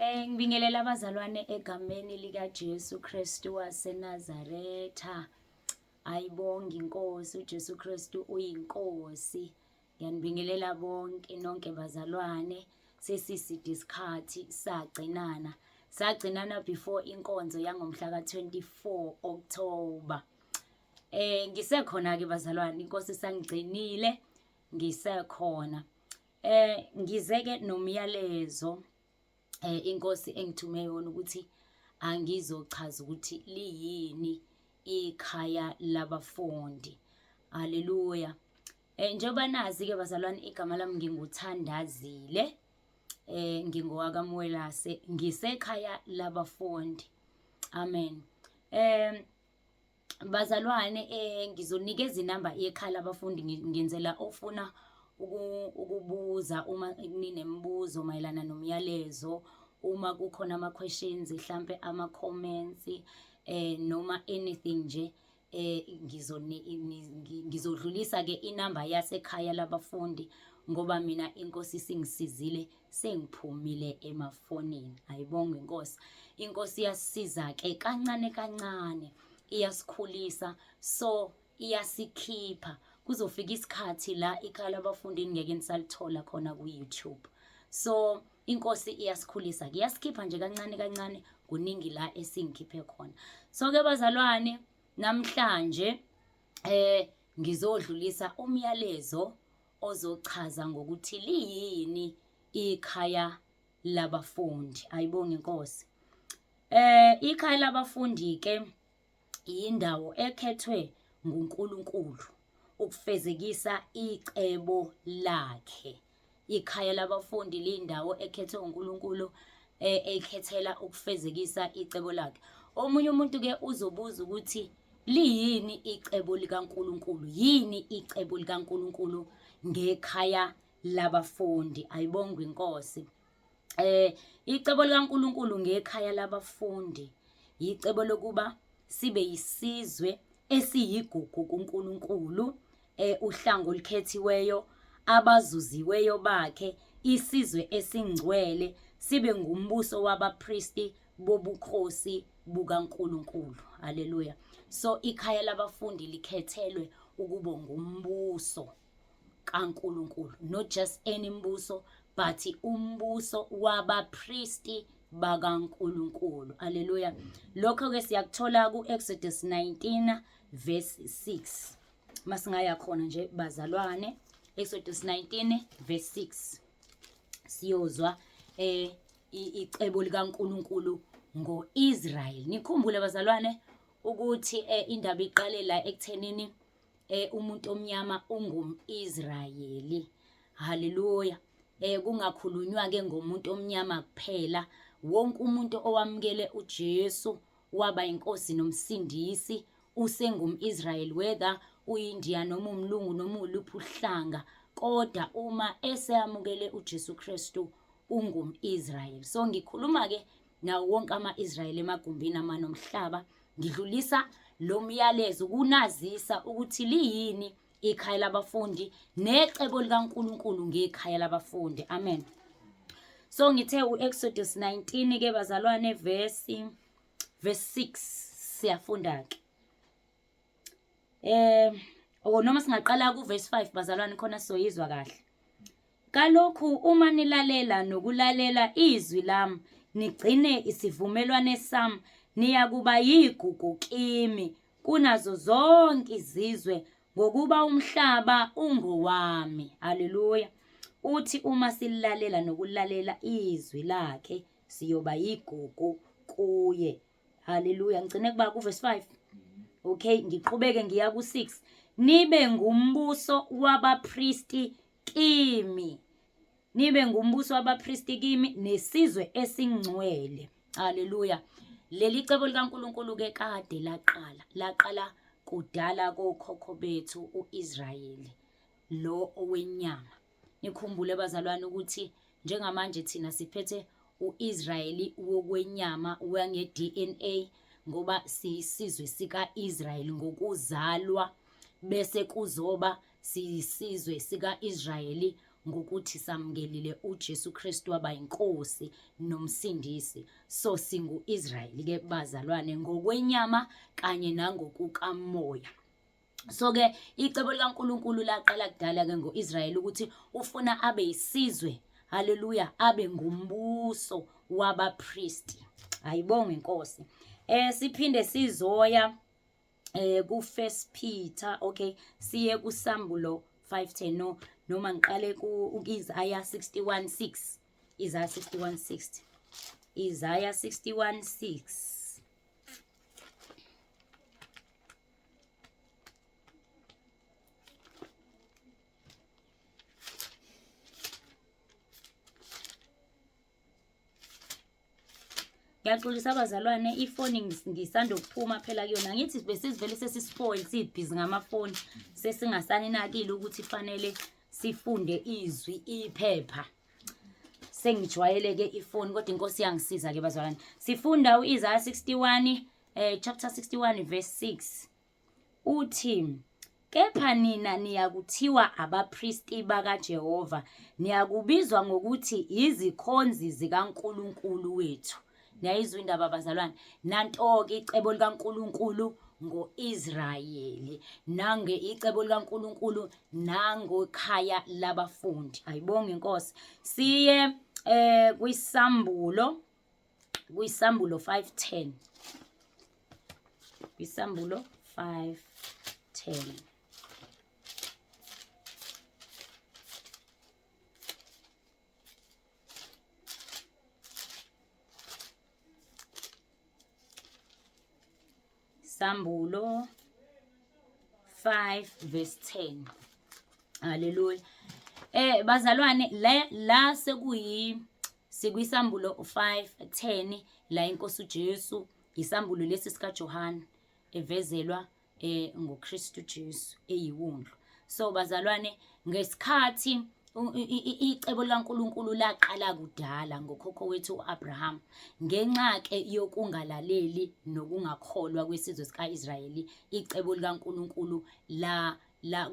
Ngibingelela abazalwane egameni likaJesu Kristu waseNazaretha. Ayibonge inkosi, uJesu Kristu uyinkosi. Ngiyanibingelela bonke nonke bazalwane. Sesiside isikhathi sagcinana. Sagcinana before inkonzo yangomhla ka-24 October. Ngisekhona ke bazalwane, inkosi isangigcinile ngisekhona. Ngizeke nomyalezo inkosi engithume yona ukuthi angizochaza ukuthi liyini ikhaya labafundi. Haleluya. Njengoba nazi ke bazalwane, igama lami nginguThandazile. NgingowakaMwelase, ngisekhaya labafundi. Amen. Bazalwane, ngizonikeza inamba yekhaya labafundi, ngenzela ofuna ukubuza uma ninemibuzo mayelana nomyalezo, uma kukhona ama-questions, hlampe ama-comments, noma anything nje, ngizodlulisa ke inamba yasekhaya labafundi, ngoba mina inkosi singisizile, sengiphumile emafonini. Ayibongwe inkosi. Inkosi iyasisiza ke kancane kancane, iyasikhulisa, so iyasikhipha. Kuzofika isikhathi la ikhaya labafundi ngeke nisalithola khona ku-YouTube. So inkosi iyasikhulisa, iyasikhipha nje kancane kancane, kuningi la esingikhiphe khona. So ke bazalwane, namhlanje ngizodlulisa umyalezo ozochaza ngokuthi liyini ikhaya labafundi. Ayibonge inkosi. Ikhaya labafundi ke indawo ekhethwe nguNkulunkulu ukufezekisa icebo lakhe. Ikhaya labafundi liyindawo ekhethwe uNkulunkulu, ekhethela ukufezekisa icebo lakhe. Omunye umuntu ke uzobuza ukuthi liyini icebo likaNkulunkulu? Yini icebo likaNkulunkulu ngekhaya labafundi? Ayibongwe inkosi. Icebo likaNkulunkulu ngekhaya labafundi icebo lokuba sibe yisizwe esiyigugu kuNkulunkulu, uhlango olukhethiweyo, abazuziweyo bakhe, isizwe esingcwele, sibe ngumbuso wabapristi bobukhosi bukaNkulunkulu. Haleluya. So ikhaya labafundi likhethelwe ukuba ngumbuso kaNkulunkulu, not just any mbuso, but umbuso wabapristi bakaNkulunkulu. Haleluya. Lokho ke siyakuthola ku-Exodus 19 verse 6. Masingaya khona nje bazalwane, Exodus 19 verse 6, siyozwa icebo likaNkulunkulu ngoIsrael. Nikhumbule bazalwane ukuthi indaba iqale la ekuthenini umuntu omnyama ungumIsrayeli. Haleluya. Kungakhulunywa ke ngomuntu omnyama kuphela, wonke umuntu owamukele uJesu waba inkosi nomsindisi usengumIsrayeli, whether uyiNdiya noma umlungu noma uluphi uhlanga, kodwa uma eseyamukele uJesu Kristu ungumIsrayeli. So ngikhuluma ke nawo wonke ama-Israyeli emagumbini amane omhlaba, ngidlulisa lo myalezo ukunazisa ukuthi liyini ikhaya labafundi necebo likaNkulunkulu ngekhaya labafundi. Amen. So ngithe uExodus 19 ke bazalwane, verse 6, siyafunda ke. Oh, noma singaqala ku verse 5 bazalwane, khona soyizwa kahle. Kalokhu uma nilalela nokulalela izwi lami, nigcine isivumelwane sami, niyakuba yigugu kimi kunazo zonke izizwe, ngokuba umhlaba ungowami. Haleluya. Uthi uma silalela nokulalela izwi lakhe, siyoba yigugu kuye. Haleluya. Ngigcine kuba ku verse 5. Okay, ngiqhubeke ngiya ku 6. Nibe ngumbuso wabapristi kimi. Nibe ngumbuso wabapristi kimi nesizwe esingcwele. Haleluya. Leli cebo likaNkulunkulu ke kade laqala, laqala kudala kokhokho bethu uIsrayeli lo owenyama. Nikhumbule bazalwane ukuthi njengamanje thina siphethe uIsrayeli wokwenyama wange-DNA, ngoba siyisizwe sika-Israyeli ngokuzalwa, bese kuzoba siyisizwe sika-Israyeli Ngokuthi samukelile uJesu Kristu waba inkosi nomsindisi. So singu-Israyeli ke bazalwane ngokwenyama kanye nangokukamoya. So ke icebo likaNkuluNkulu laqala kudala ke ngo-Israyeli ukuthi ufuna abe isizwe, haleluya, abe ngumbuso wabapristi. Ayibonge inkosi. Siphinde sizoya ku First Peter, okay, siye kuSambulo 5:10, no noma ngiqale ku Isaiah 61:6. Isaiah 61:6. Isaiah 61:6. Ngiyaxolisa abazalwane, ifoni ngisanda ukuphuma phela kuyona. Ngithi besizivele sesispoil sibhizi ngamafoni, sesingasaninakile ukuthi fanele sifunde izwi iphepha. Sengijwayele-ke ifoni, kodwa inkosi yangisiza-ke bazalwane. Sifunda u-Isaya 61, chapter 61 verse 6. Uthi, Kepha nina niyakuthiwa abapristi bakaJehova, niyakubizwa ngokuthi izikhonzi zikaNkulunkulu wethu. Niyayizwa indaba bazalwane? Nanto-ke icebo likaNkulunkulu ngo-Israyeli, nange icebo likaNkulunkulu nangokhaya labafundi. Ayibonge inkosi. Siye kwisambulo, kwisambulo 5:10. Kwisambulo 5:10. Sambulo 5 verse 10. Haleluya. Bazalwane, la sekuyi sikwisambulo 5:10 la inkosi uJesu, isambulo lesi sika Johane evezelwa ngoKristu Jesu eyiwundlu. So bazalwane, ngesikhathi icebo likaNkulunkulu laqala kudala ngokhokho wethu uAbraham, ngenxa ke yokungalaleli nokungakholwa kwesizwe sikaIsrayeli, icebo likaNkulunkulu la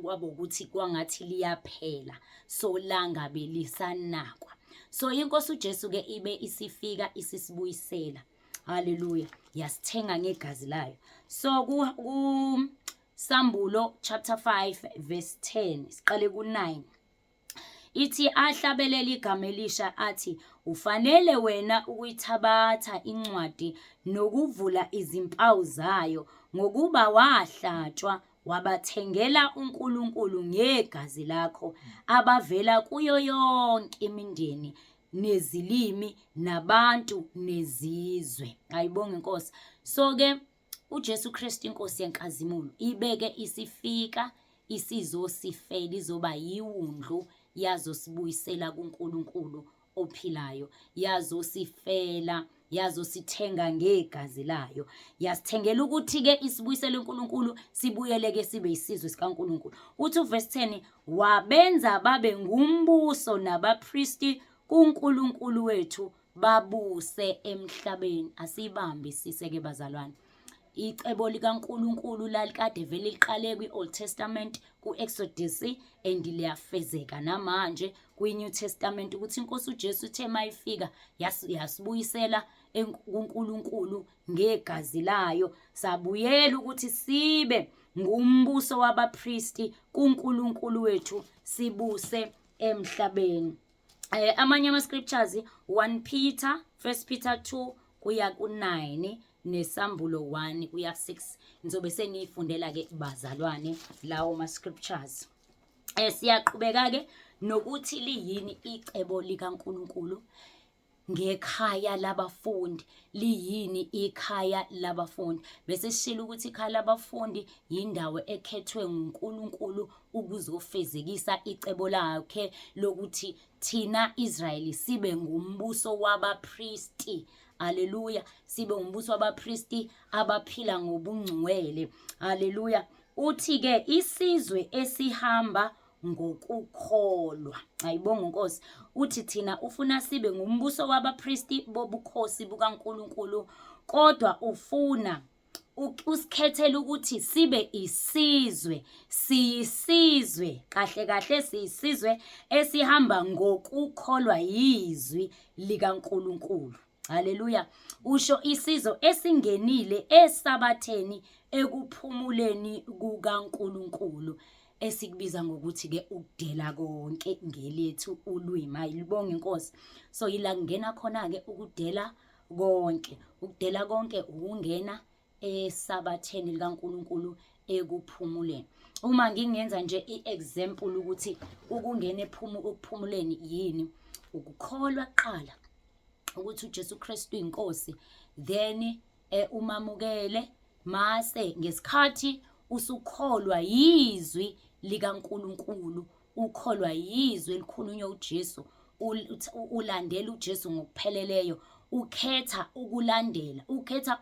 kwaba ukuthi kwangathi liyaphela, so langabe lisanakwa. So inkosi uJesu ke ibe isifika isisibuyisela, haleluya, yasithenga ngegazi layo. So ku Sambulo chapter 5 verse 10, siqale ku-9. Ithi ahlabelela igama elisha athi, ufanele wena ukuyithabatha incwadi nokuvula izimpawu zayo, ngokuba wahlatshwa wabathengela uNkulunkulu ngegazi lakho abavela kuyo yonke imindeni nezilimi nabantu nezizwe. Ayibonge inkosi. So ke uJesu Kristu inkosi yenkazimulo ibeke isifika isizosifela, izoba yiwundlu yazosibuyisela kuNkulunkulu ophilayo, yazosifela, yazosithenga ngegazi layo, yasithengela ukuthi-ke isibuyisele uNkulunkulu, sibuyele-ke sibe isizwe sikaNkulunkulu. Uthi uvesi 10, wabenza babe ngumbuso nabapristi kuNkulunkulu wethu, babuse emhlabeni. Asiyibambisise-ke bazalwane. Icebo likaNkulunkulu lalikade vele liqale kwi-Old Testament, ku-Exodus, and liyafezeka namanje kwi-New Testament, ukuthi inkosi uJesu ithe mayifika yasibuyisela kuNkulunkulu ngegazi layo, sabuyela ukuthi sibe ngumbuso wabapristi kuNkulunkulu wethu, sibuse emhlabeni. Amanye ama-scriptures, 1 Peter, 1 Peter 2 kuya ku-9 nesambulo 1 kuya 6. Ngizobe seniyifundela ke bazalwane lawo ma-scriptures. Siyaqhubeka ke nokuthi liyini icebo likaNkulunkulu ngekhaya labafundi, liyini ikhaya labafundi. Bese sishilo ukuthi ikhaya labafundi yindawo ekhethwe nguNkulunkulu ukuzofezekisa icebo lakhe lokuthi thina Israyeli sibe ngumbuso wabapristi. Haleluya, sibe ngumbuso wabapristi abaphila ngobungcwele. Haleluya. Uthi ke isizwe esihamba ngokukholwa. Ayibonga inkosi. Uthi thina ufuna sibe ngumbuso wabapristi bobukhosi bukaNkulunkulu, kodwa ufuna Usikhethela ukuthi sibe isizwe, siyisizwe kahle kahle, siyisizwe esihamba ngokukholwa yizwi likaNkulunkulu. Haleluya. Usho isizwe esingenile esabatheni, ekuphumuleni kukaNkulunkulu, esikubiza ngokuthi-ke ukudela konke ngelethu ulwimi. Ayilibonge iNkosi. So yila kungena khona-ke ukudela konke. Ukudela konke ukungena esabatheni likaNkulunkulu, ekuphumuleni. Uma ngingenza nje i-example ukuthi ukungena ekuphumuleni yini, ukukholwa kuqala ukuthi uJesu Kristu inkosi, then umamukele, mase ngesikhathi usukholwa yizwi likaNkulunkulu, ukholwa yizwi elikhulunywa uJesu, ulandela uJesu ngokupheleleyo, ukhetha ukulandela, ukhetha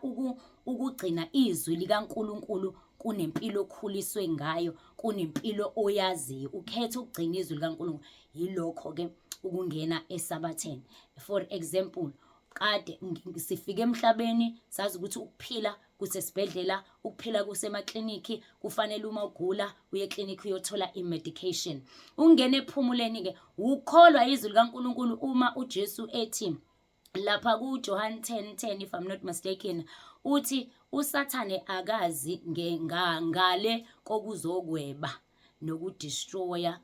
ukugcina izwi likaNkulunkulu kunempilo okhuliswe ngayo, kunempilo oyaziyo, ukhetha ukugcina izwi likaNkulunkulu. Yilokho-ke ukungena esabatheni. For example, kade sifike emhlabeni sazi ukuthi ukuphila kusesibhedlela, ukuphila kusemaklinikhi, kufanele uma ugula uye eklinikhi uyothola i-medication. Ungena ephumuleni-ke ukholwa izwi likaNkulunkulu. Uma uJesu ethi lapha kuJohn 10:10, if I'm not mistaken, uthi uSathane akazi ngale kokuzokweba nokudestroya,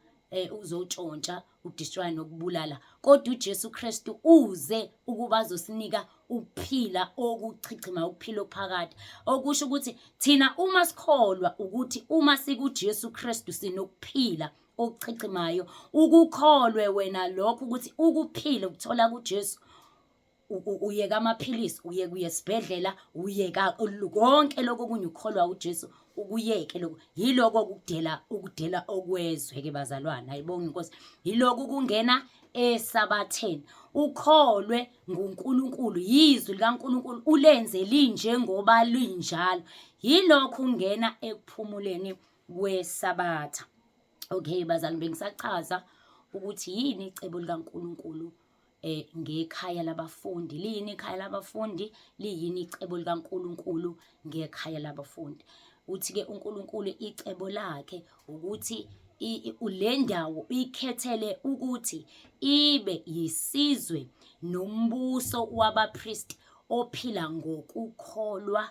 uzotshontsha, udestroya nokubulala, kodwa uJesu Kristu uze ukuba azosinika ukuphila okuchichima, ukuphila okuphakade. Okusho ukuthi thina uma sikholwa ukuthi uma sikuJesu Kristu sinokuphila okuchichimayo, ukukholwe wena lokho ukuthi ukuphila ukuthola kuJesu, uyeka amaphilisi, uyeka uye esibhedlela, uyeka konke lokho okunye, ukukholwa uJesu, ukuyeke lokho. Yiloko ukudela, ukudela okwezwe ke bazalwane. Ayibonge iNkosi. Yiloko ukungena esabatheni, ukholwe nguNkulunkulu, yizwi likaNkulunkulu ulenze linjengoba linjalo. Yilokho ungena ekuphumuleni kwesabatha. Okay bazali, bengisachaza ukuthi yini icebo likaNkulunkulu ngekhaya labafundi. Liyini ikhaya labafundi? Liyini icebo likaNkulunkulu ngekhaya labafundi? Uthi-ke uNkulunkulu icebo lakhe ukuthi le ndawo uyikhethele ukuthi ibe yisizwe nombuso wabapristi ophila ngokukholwa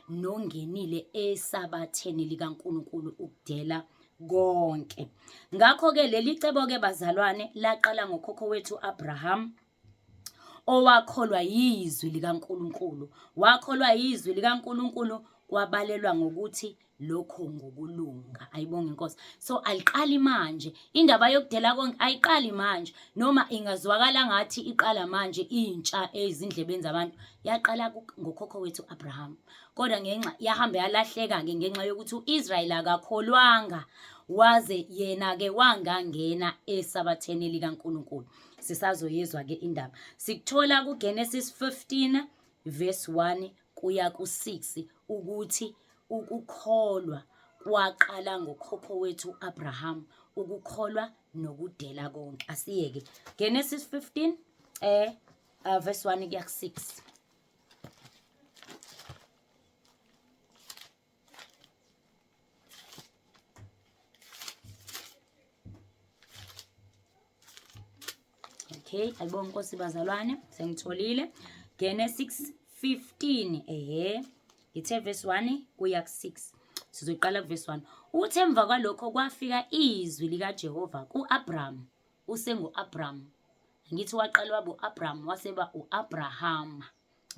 nongenile esabatheni likaNkulunkulu, ukudela konke. Ngakho-ke leli cebo-ke bazalwane laqala ngokhokho wethu Abraham, owakholwa yizwi likaNkulunkulu. Wakholwa yizwi likaNkulunkulu, kwabalelwa ngokuthi lokho ngukulunga. Ayibonge iNkosi. So aliqali manje indaba yokudela konke, ayiqali manje, noma ingazwakala ngathi iqala manje intsha ezindlebeni zabantu. Yaqala ngokhokho wethu Abraham, kodwa ngenxa yahamba yalahleka-ke ngenxa yokuthi u-Israyeli akakholwanga, waze yena-ke wangangena esabatheni likaNkulunkulu. Sisazoyizwa-ke indaba, sikuthola kuGenesis 15 verse 1 kuya ku-6, ukuthi ukukholwa kwaqala ngokhokho wethu u-Abraham, ukukholwa nokudela konke. Asiyeke Genesis 15 verse 1 kuya ku-6. Okay, ayibonge Nkosi bazalwane, sengitholile. Genesis 15, ehe. Ngithe verse 1 kuya ku-6. Sizoqala kuverse 1. Uthe emva kwalokho kwafika izwi likaJehova ku-Abraham, usengu-Abraham. Ngithi waqala waba u-Abraham, waseba u-Abrahama.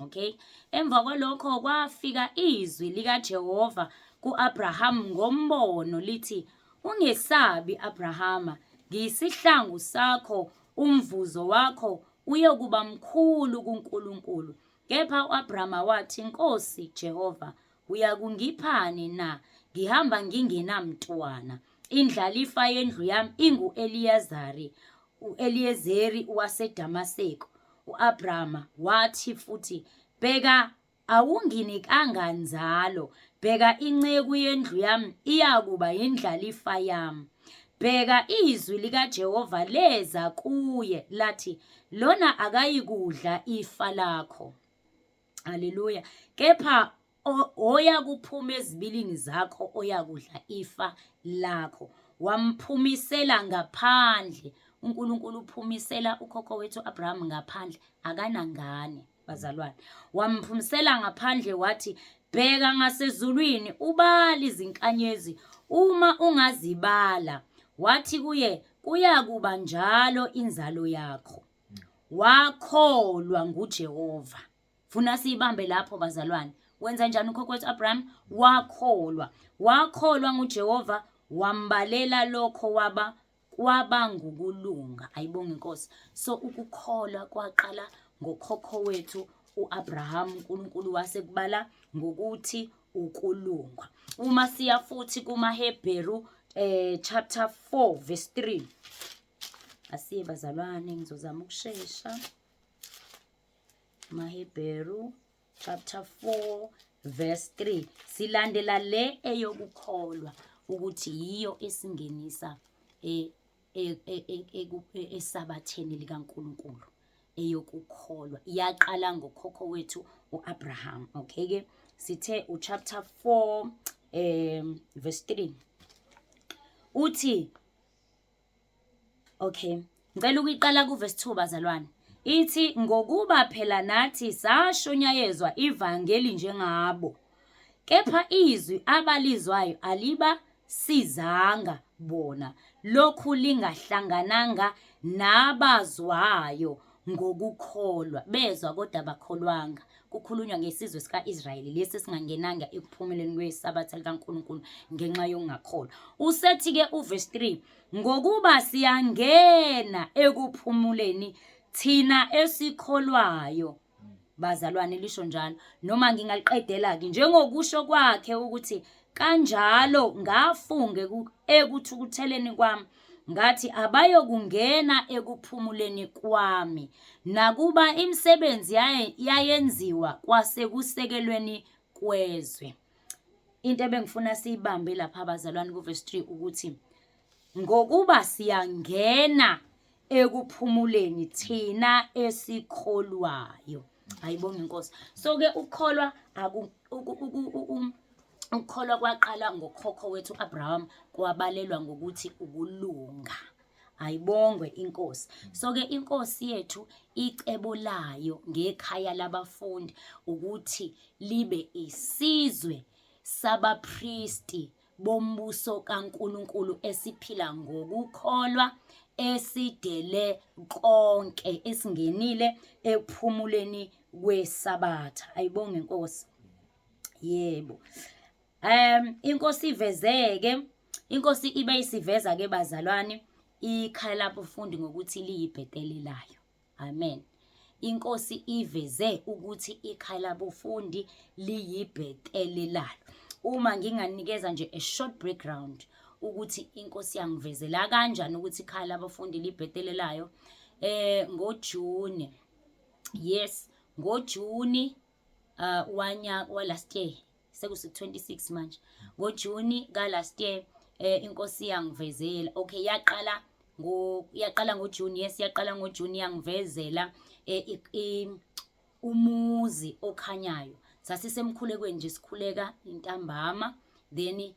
Okay? Emva kwalokho kwafika izwi likaJehova ku-Abraham ngombono lithi, Ungesabi Abrahama, ngiyisihlangu sakho, umvuzo wakho uyokuba mkhulu kuNkulunkulu. Kepha u-Abrama wathi, Nkosi Jehova, uyakungiphani na, ngihamba ngingenamntwana? Indlalifa yendlu yami ingu-Eliyazari, u-Eliyezeri waseDamaseko. U-Abrama wathi futhi, Bheka, awunginikanga nzalo, bheka, inceku yendlu yami iyakuba yindlalifa yami. Bheka, izwi likaJehova leza kuye, lathi, Lona akayikudla ifa lakho. Haleluya. Kepha Oyakuphuma ezibilini zakho oyakudla ifa lakho. Wamphumisela ngaphandle. UNkulunkulu uphumisela ukhokho wethu Abraham ngaphandle, akanangane bazalwane. Wamphumisela ngaphandle wathi, bheka ngasezulwini ubale izinkanyezi uma ungazibala. Wathi kuye, kuyakuba njalo inzalo yakho. Wakholwa nguJehova. Funa siyibambe lapho bazalwane. Wenza njani ukhokho wethu Abraham? Wakholwa. Wakholwa nguJehova, wambalela lokho waba kwaba ngukulunga. Ayibonge inkosi. So ukukholwa kwaqala ngokhokho wethu uAbraham, uNkulunkulu wasekubala ngokuthi ukulunga. Uma siya futhi kumaHebheru chapter 4 verse 3. Asiye bazalwane, ngizozama ukushesha. MaHebheru chapter 4 verse 3. Silandela le eyokukholwa ukuthi yiyo esingenisa esabatheni likaNkulunkulu, eyokukholwa yaqala ngokhokho wethu uAbraham. Okay ke, sithe uchapter 4 verse 3 uthi, okay, ngicela ukuyiqala kuverse 2 bazalwane. Ithi, ngokuba phela nathi sashunyayezwa ivangeli njengabo, kepha izwi abalizwayo aliba sizanga bona, lokhu lingahlangananga nabazwayo ngokukholwa. Bezwa kodwa bakholwanga. Kukhulunywa ngesizwe sika-Israyeli lesi esingangenanga ekuphumeleni kwesabatha likaNkulunkulu ngenxa yokungakholwa. Usethi-ke uverse 3, ngokuba siyangena ekuphumuleni thina esikholwayo. Bazalwane, lisho njalo noma ngingaliqedela-ke njengokusho kwakhe ukuthi kanjalo ngafunge ekuthukutheleni kwami ngathi abayokungena ekuphumuleni kwami, nakuba imisebenzi yayenziwa kwasekusekelweni kwezwe. Into ebengifuna siyibambe lapha bazalwane kuverse 3 ukuthi ngokuba siyangena ekuphumuleni thina esikholwayo. Ayibonge inkosi. So ke ukukholwa ukukholwa kwaqala ngokhokho wethu Abraham, kwabalelwa ngokuthi ukulunga. Ayibongwe inkosi. So ke inkosi yethu icebo layo ngekhaya labafundi ukuthi libe isizwe sabapristi bombuso kaNkulunkulu esiphila ngokukholwa, esidele konke, esingenile ekuphumuleni kwesabatha. Ayibonge inkosi. Yebo. Inkosi ivezeke, inkosi ibe isiveza ke bazalwane ikhaya labafundi ngokuthi liyibhetele layo. Amen. Inkosi iveze ukuthi ikhaya labafundi liyibhetele lalo. Uma nginganikeza nje a short background ukuthi inkosi yangivezela kanjani ukuthi ikhaya labafundi libhetele layo, ngoJune, yes, ngoJune wanya wa last year, sekusi 26 manje, ngoJune ka last year inkosi yangivezela. Okay, yaqala ngoJune, yes, yaqala ngoJune yangivezela umuzi okhanyayo. Sasisemkhulekweni nje, sikhuleka intambama, then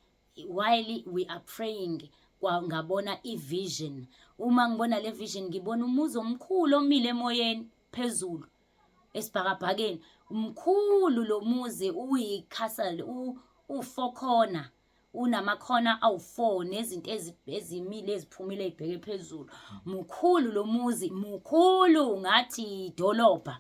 while we are praying ngabona i-vision. Uma ngibona le vision, ngibona umuzi omkhulu omile emoyeni phezulu esibhakabhakeni. Mkhulu lo muzi, uyi-castle, u-four corner, unamakhona awu-4 nezinto ezimile eziphumile ey'bheke phezulu. Mkhulu lo muzi, mkhulu ngathi idolobha.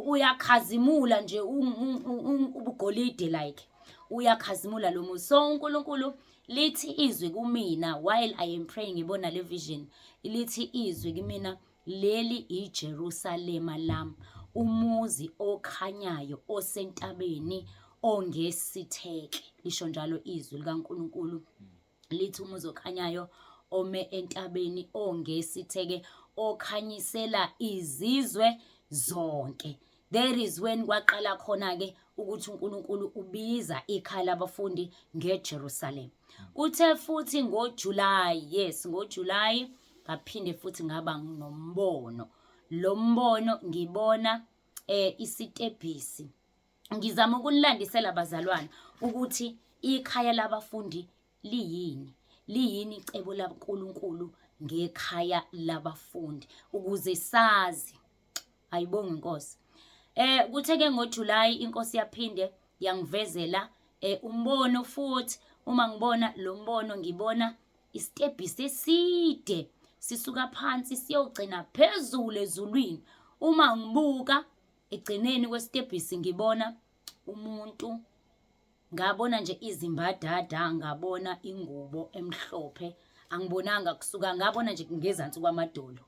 Uyakhazimula nje ubugolide, like uyakhazimula lo muzi. So uNkulunkulu lithi izwi kumina while I am praying, ngibona le vision, lithi izwi kimina, leli iJerusalema lami, umuzi okhanyayo osentabeni ongesitheke. Lisho njalo izwi likaNkulunkulu, lithi umuzi okhanyayo ome entabeni ongesitheke, okhanyisela izizwe zonke. There is when kwaqala khona ke ukuthi uNkulunkulu ubiza ikhaya labafundi ngeJerusalem. Kuthe futhi ngoJuly, yes, ngoJuly ngaphinde futhi ngaba nombono. Lo mbono ngibona isitebhisi. Ngizama ukunilandisela bazalwane ukuthi ikhaya labafundi liyini, liyini icebo laNkulunkulu ngekhaya labafundi ukuze sazi. Ayibonge inkosi. Kuthe ke ngoJuly inkosi yaphinde yangivezela umbono futhi. Uma ngibona lo mbono ngibona isitebhisi eside sisuka phansi siyogcina phezulu ezulwini. Uma ngibuka egcineni kwesitebhisi ngibona umuntu, ngabona nje izimbadada, ngabona ingubo emhlophe, angibonanga kusuka, ngabona nje ngezansi kwamadolo,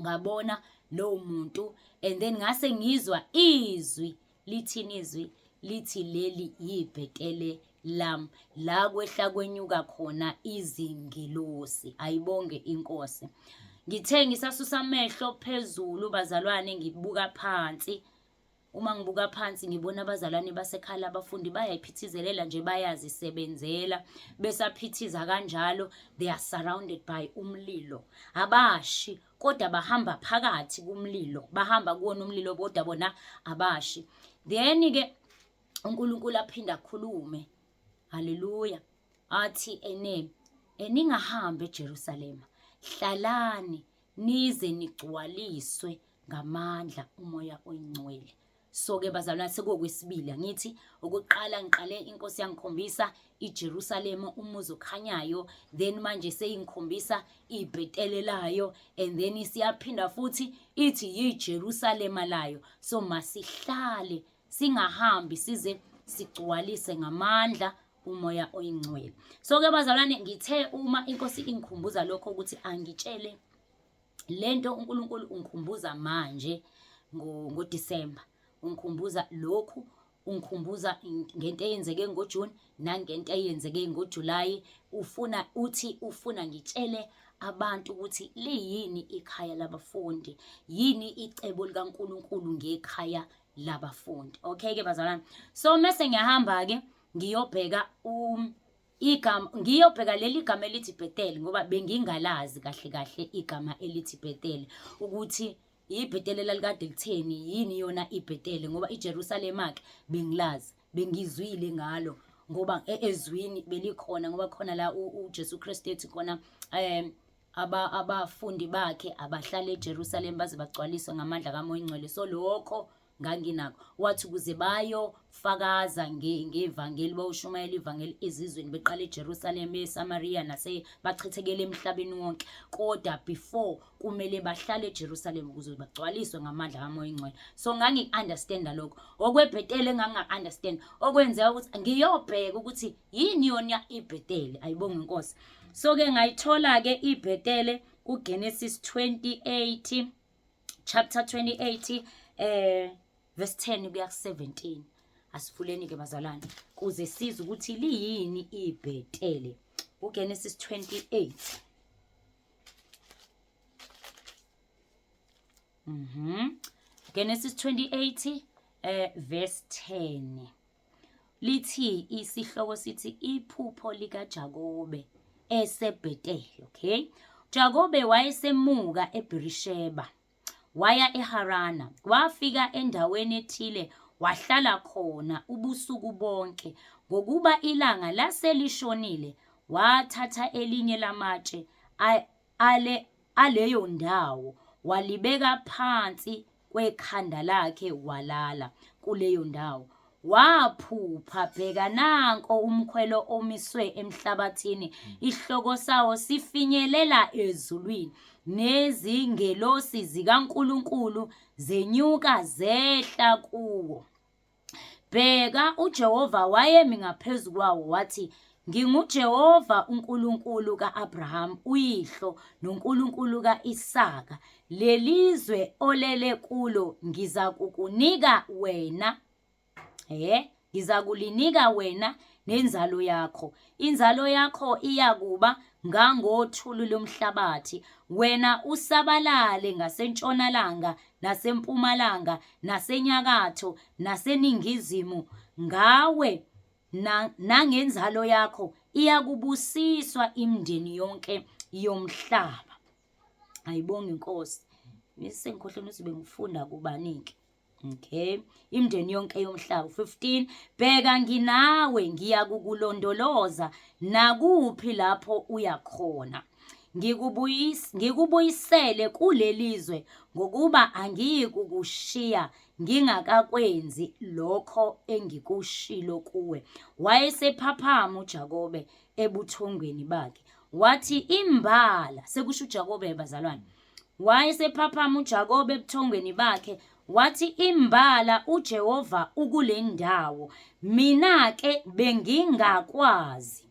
ngabona lowo muntu. And then ngase ngizwa izwi lithini, izwi lithi leli yibhetele lam la kwehla kwenyuka khona izingilosi. Ayibonge inkosi. Ngithe ngisasusa amehlo phezulu bazalwane, ngibuka phansi. Uma ngibuka phansi ngibona abazalwane basekhala, abafundi bayayiphithizelela nje, bayazisebenzela. Besaphithiza kanjalo, they are surrounded by umlilo. Abashi, kodwa bahamba phakathi kumlilo, bahamba kuwona umlilo, kodwa bona abashi. Then-ke uNkulunkulu aphinda akhulume, haleluya, athi ene ningahambi eJerusalema, hlalani nize nigcwaliswe ngamandla uMoya oyiNgcwele. So-ke bazalwane, sekuwokwesibili angithi, okokuqala ngiqale inkosi yangikhombisa iJerusalema, umuzi okhanyayo, then manje seyingikhombisa ibhetele layo, and then siyaphinda futhi ithi yiJerusalema layo. So masihlale singahambi size sigcwalise ngamandla uMoya oyiNgcwele. So-ke bazalwane, ngithe uma inkosi ingikhumbuza lokho ukuthi angitshele lento, uNkulunkulu ungikhumbuza manje ngoDisemba, ungikhumbuza lokhu, ungikhumbuza ngento eyenzeke ngoJune nangento eyenzeke ngoJuly. Ufuna uthi ufuna ngitshele abantu ukuthi liyini ikhaya labafundi, yini icebo likaNkulunkulu ngekhaya labafundi. Okay ke bazalwane, so mase ngiyahamba ke ngiyobheka igama, ngiyobheka leli gama elithi Bethel, ngoba bengingalazi kahle kahle igama elithi Bethel, ukuthi iBethel lalikade litheni, yini yona iBethel, ngoba iJerusalema ke bengilazi, bengizwile ngalo, ngoba ezwini belikhona, ngoba khona la uJesu Kristu ethi khona abafundi bakhe abahlale eJerusalem baze bagcwaliswe ngamandla kaMoya oNgcwele. So lokho nganginakho, wathi ukuze bayofakaza ngevangeli, bayoshumayela ivangeli ezizweni, beqala eJerusalem, eSamaria, nase bachithekele emhlabeni wonke, kodwa before kumele bahlale eJerusalem ukuze bagcwaliswe ngamandla kaMoya oNgcwele. So ngangi-understanda lokho. Okwebhetele nganginga-understand, okwenzeka ukuthi ngiyobheka ukuthi yini yona iBhetele. Ayibonge inkosi. So-ke ngayithola-ke iBhetele kuGenesis 28, chapter 28 verse 10 kuya ku-17. Asivuleni ke bazalwane kuze size ukuthi liyini iBhetele. UGenesis 28. Genesis 28 verse 10. Lithi isihloko sithi iphupho likaJakobe eseBheteli. Okay, Jakobe wayesemuka eBerisheba waya eHarana, wafika endaweni ethile wahlala khona ubusuku bonke, ngokuba ilanga laselishonile. Wathatha elinye lamatshe aleyo ndawo walibeka phansi kwekhanda lakhe, walala kuleyo ndawo. Waphupha, bheka nanko umkhwelo omiswe emhlabathini, ihloko sawo sifinyelela ezulwini, nezingelosi zikaNkulunkulu zenyuka zehla kuwo. Bheka, uJehova wayemi ngaphezu kwawo, wathi, NginguJehova uNkulunkulu ka-Abrahamu uyihlo noNkulunkulu ka-Isaka. Lelizwe olele kulo ngizakukunika wena, ngizakulinika wena nenzalo yakho. Inzalo yakho iyakuba ngangothuli lomhlabathi, wena usabalale ngasentshonalanga nasempumalanga nasenyakatho naseningizimu. Ngawe nangenzalo yakho iyakubusiswa imindeni yonke yomhlaba. Ayibonge inkosi. Bese ngikhohlwe ukuthi bengifunda kubani-ke. Okay, imindeni yonke yomhlaba. 15 Bheka nginawe, ngiyakukulondoloza nakuphi lapho uya khona. Ngikubuyisele kulelizwe, ngokuba angiyikukushiya ngingakakwenzi lokho engikushilo kuwe. Wayesephaphama uJakobe ebuthongweni bakhe, wathi imbala, sekusho uJakobe bazalwane. Wayesephaphama uJakobe ebuthongweni bakhe, wathi imbala uJehova ukule ndawo, mina-ke bengingakwazi.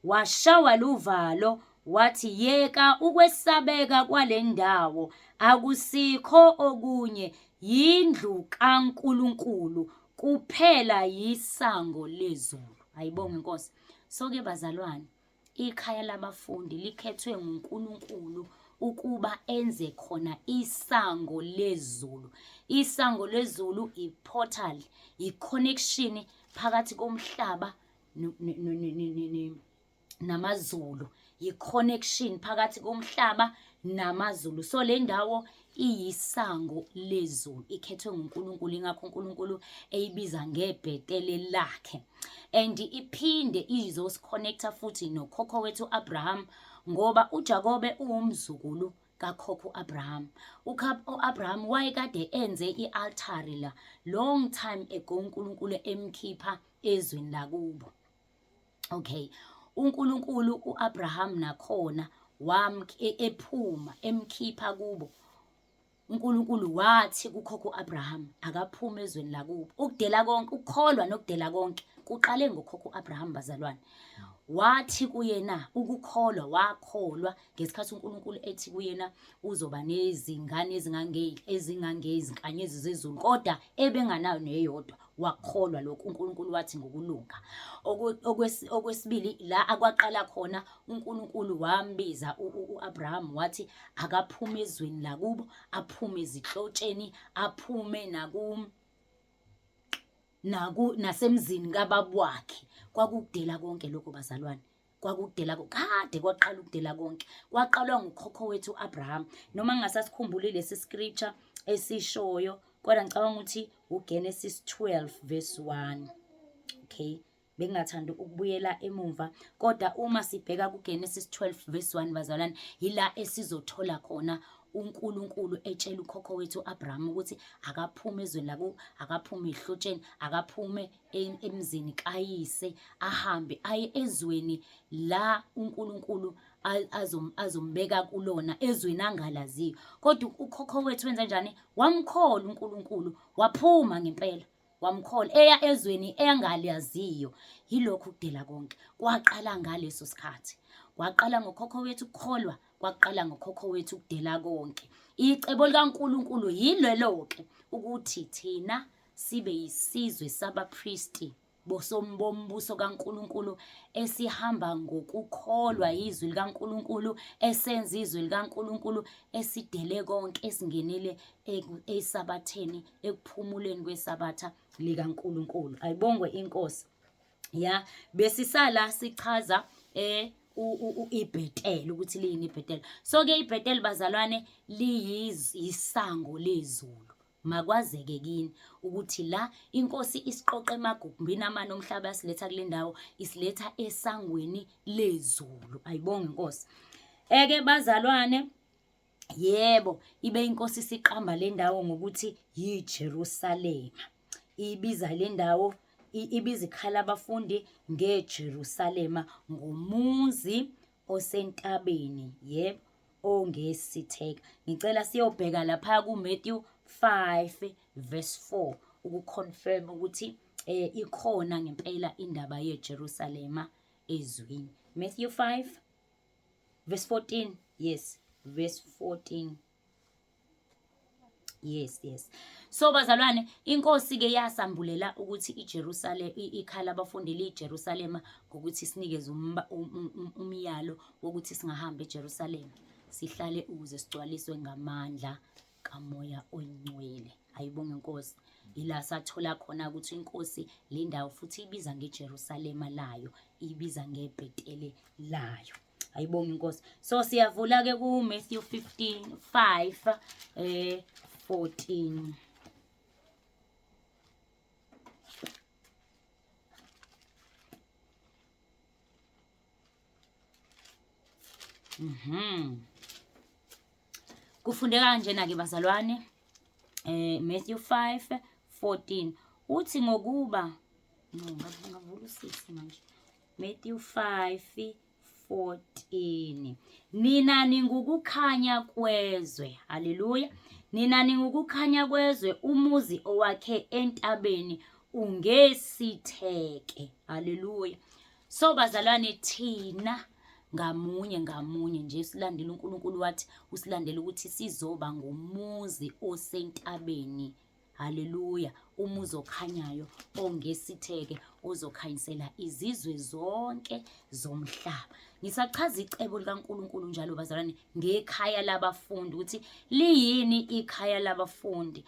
Washawa luvalo, wathi yeka ukwesabeka kwale ndawo, akusikho okunye, yindlu kaNkulunkulu kuphela yisango lezulu. Ayibonge inkosi. So-ke bazalwane, Ikhaya labafundi likhethwe nguNkulunkulu ukuba enze khona isango lezulu. Isango lezulu i-portal, i-connection phakathi komhlaba namazulu. Yi-connection phakathi komhlaba namazulu. So le ndawo iyisango lezulu, ikhethwe nguNkulunkulu, ingakho uNkulunkulu eyibiza ngeBhetele lakhe. And iphinde izosiconnecta futhi nokhokho wethu u-Abraham, ngoba uJakobe uwumzukulu kakhokho u-Abraham. U-Abraham wayekade enze i-altari la long time ago, uNkulunkulu emkhipha ezweni lakubo. Okay, uNkulunkulu uAbraham nakhona wam ephuma emkhipha kubo. uNkulunkulu wathi kukhokho uAbraham akaphume ezweni lakubo. Ukudela konke, ukukholwa nokudela konke kuqale ngokhokho uAbraham bazalwane. Wathi kuyena ukukholwa, wakholwa ngesikhathi uNkulunkulu ethi kuyena uzoba nezingane ezingangezinkanyezi zezulu, kodwa ebenganayo neyodwa. Wakholwa lokhu uNkulunkulu wathi ngokulunga. Okwesibili la akwaqala khona uNkulunkulu wambiza u-Abraham wathi akaphume ezweni lakubo, aphume ezihlotsheni, aphume naku naku nasemzini kababa wakhe. Kwakukudela konke lokho bazalwane. Kwakudela kade kwaqala ukudela konke, kwaqalwa ngukhokho wethu u-Abraham. Noma ngingasasikhumbuli lesi scripture esishoyo, kodwa ngicabanga ukuthi uGenesis 12 verse 1. Okay, bengingathanda ukubuyela emumva, kodwa uma sibheka kuGenesis 12 verse 1 bazalwane, yila esizothola khona uNkulunkulu etshela ukhokho wethu u-Abraham ukuthi akaphume ezweni lakubo, akaphume ezihlotsheni, akaphume emzini kayise, ahambe aye ezweni la uNkulunkulu azombeka kulona, ezweni angalaziyo. Kodwa ukhokho wethu wenza njani? Wamkholwa uNkulunkulu, waphuma ngempela, wamkholwa eya ezweni engalaziyo. Yilokhu ukudela konke kwaqala ngaleso sikhathi. Kwaqala ngokhokho wethu ukukholwa, kwaqala ngokhokho wethu ukudela konke. Icebo likaNkulunkulu yilelo-ke ukuthi thina sibe yisizwe sabapristi bombuso kaNkulunkulu esihamba ngokukholwa yizwi likaNkulunkulu, esenza izwi likaNkulunkulu, esidele konke, esingenile esabatheni, ekuphumuleni kwesabatha likaNkulunkulu. Ayibongwe inkosi. Ya, besisala sichaza iBhetele ukuthi liyini iBhetele. So ke iBhetele bazalwane liyisango lezulu. Makwazeke kini ukuthi la inkosi isiqoqe emagumbini amane omhlaba yasiletha kule ndawo, isiletha esangweni lezulu. Ayibonge inkosi. Eke bazalwane, yebo, ibe inkosi isiqamba le ndawo ngokuthi yiJerusalema. Ibiza le ndawo, ibiza ikhala abafundi ngeJerusalema, ngomuzi osentabeni, yebo, ongesitheka. Ngicela siyobheka lapha kuMatthew 5 verse 4 ukuconfirm ukuthi ikhona ngempela indaba yeJerusalema ezwini. Matthew 5 verse 14. Yes, verse 14. Yes, yes. So bazalwane, inkosi ke yasambulela ukuthi iJerusalem ikhala abafundi liyiJerusalema ngokuthi sinikeze umyalo wokuthi singahambi eJerusalema, sihlale ukuze sigcwaliswe ngamandla kaMoya oyiNgcwele. Ayibonge inkosi. Ila sathola khona ukuthi inkosi le ndawo futhi ibiza ngeJerusalema layo, ibiza ngeBhetele layo. Ayibonge inkosi. So siyavula ke ku Matthew 15 5 14. Kufundeka kanjena-ke bazalwane, Matthew 5:14 uthi ngokuba no ngavula usisi manje. Matthew 5:14 Nina ningukukhanya kwezwe. Haleluya. Nina ningukukhanya kwezwe, umuzi owakhe entabeni ungesitheke. Haleluya. So bazalwane, thina ngamunye ngamunye nje silandela uNkulunkulu, wathi usilandela ukuthi sizoba ngumuzi osentabeni. Haleluya, umuzi okhanyayo ongesitheke ozokhanyisela izizwe zonke zomhlaba. Ngisachaza icebo likaNkulunkulu njalo bazalwane ngekhaya labafundi, ukuthi liyini ikhaya labafundi,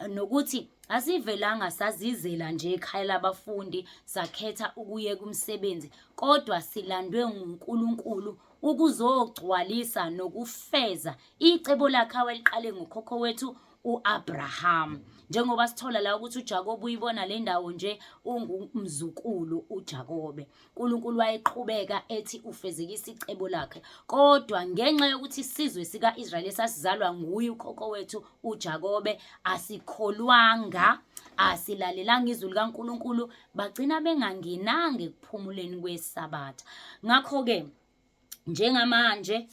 nokuthi asivelanga sazizela nje ekhaya labafundi sakhetha ukuyeka umsebenzi, kodwa silandwe nguNkulunkulu ukuzogcwalisa nokufeza icebo lakhe aweliqale ngokhokho wethu uAbraham. Njengoba sithola la ukuthi uJakobe uyibona le ndawo nje ungumzukulu uJakobe. uNkulunkulu wayeqhubeka ethi ufezekisa icebo lakhe, kodwa ngenxa yokuthi isizwe sika-Israyeli esasizalwa nguye ukhokho wethu uJakobe asikholwanga, asilalelanga izwi likaNkulunkulu, bagcina bengangenanga ekuphumuleni kweSabatha. Ngakho-ke njengamanje,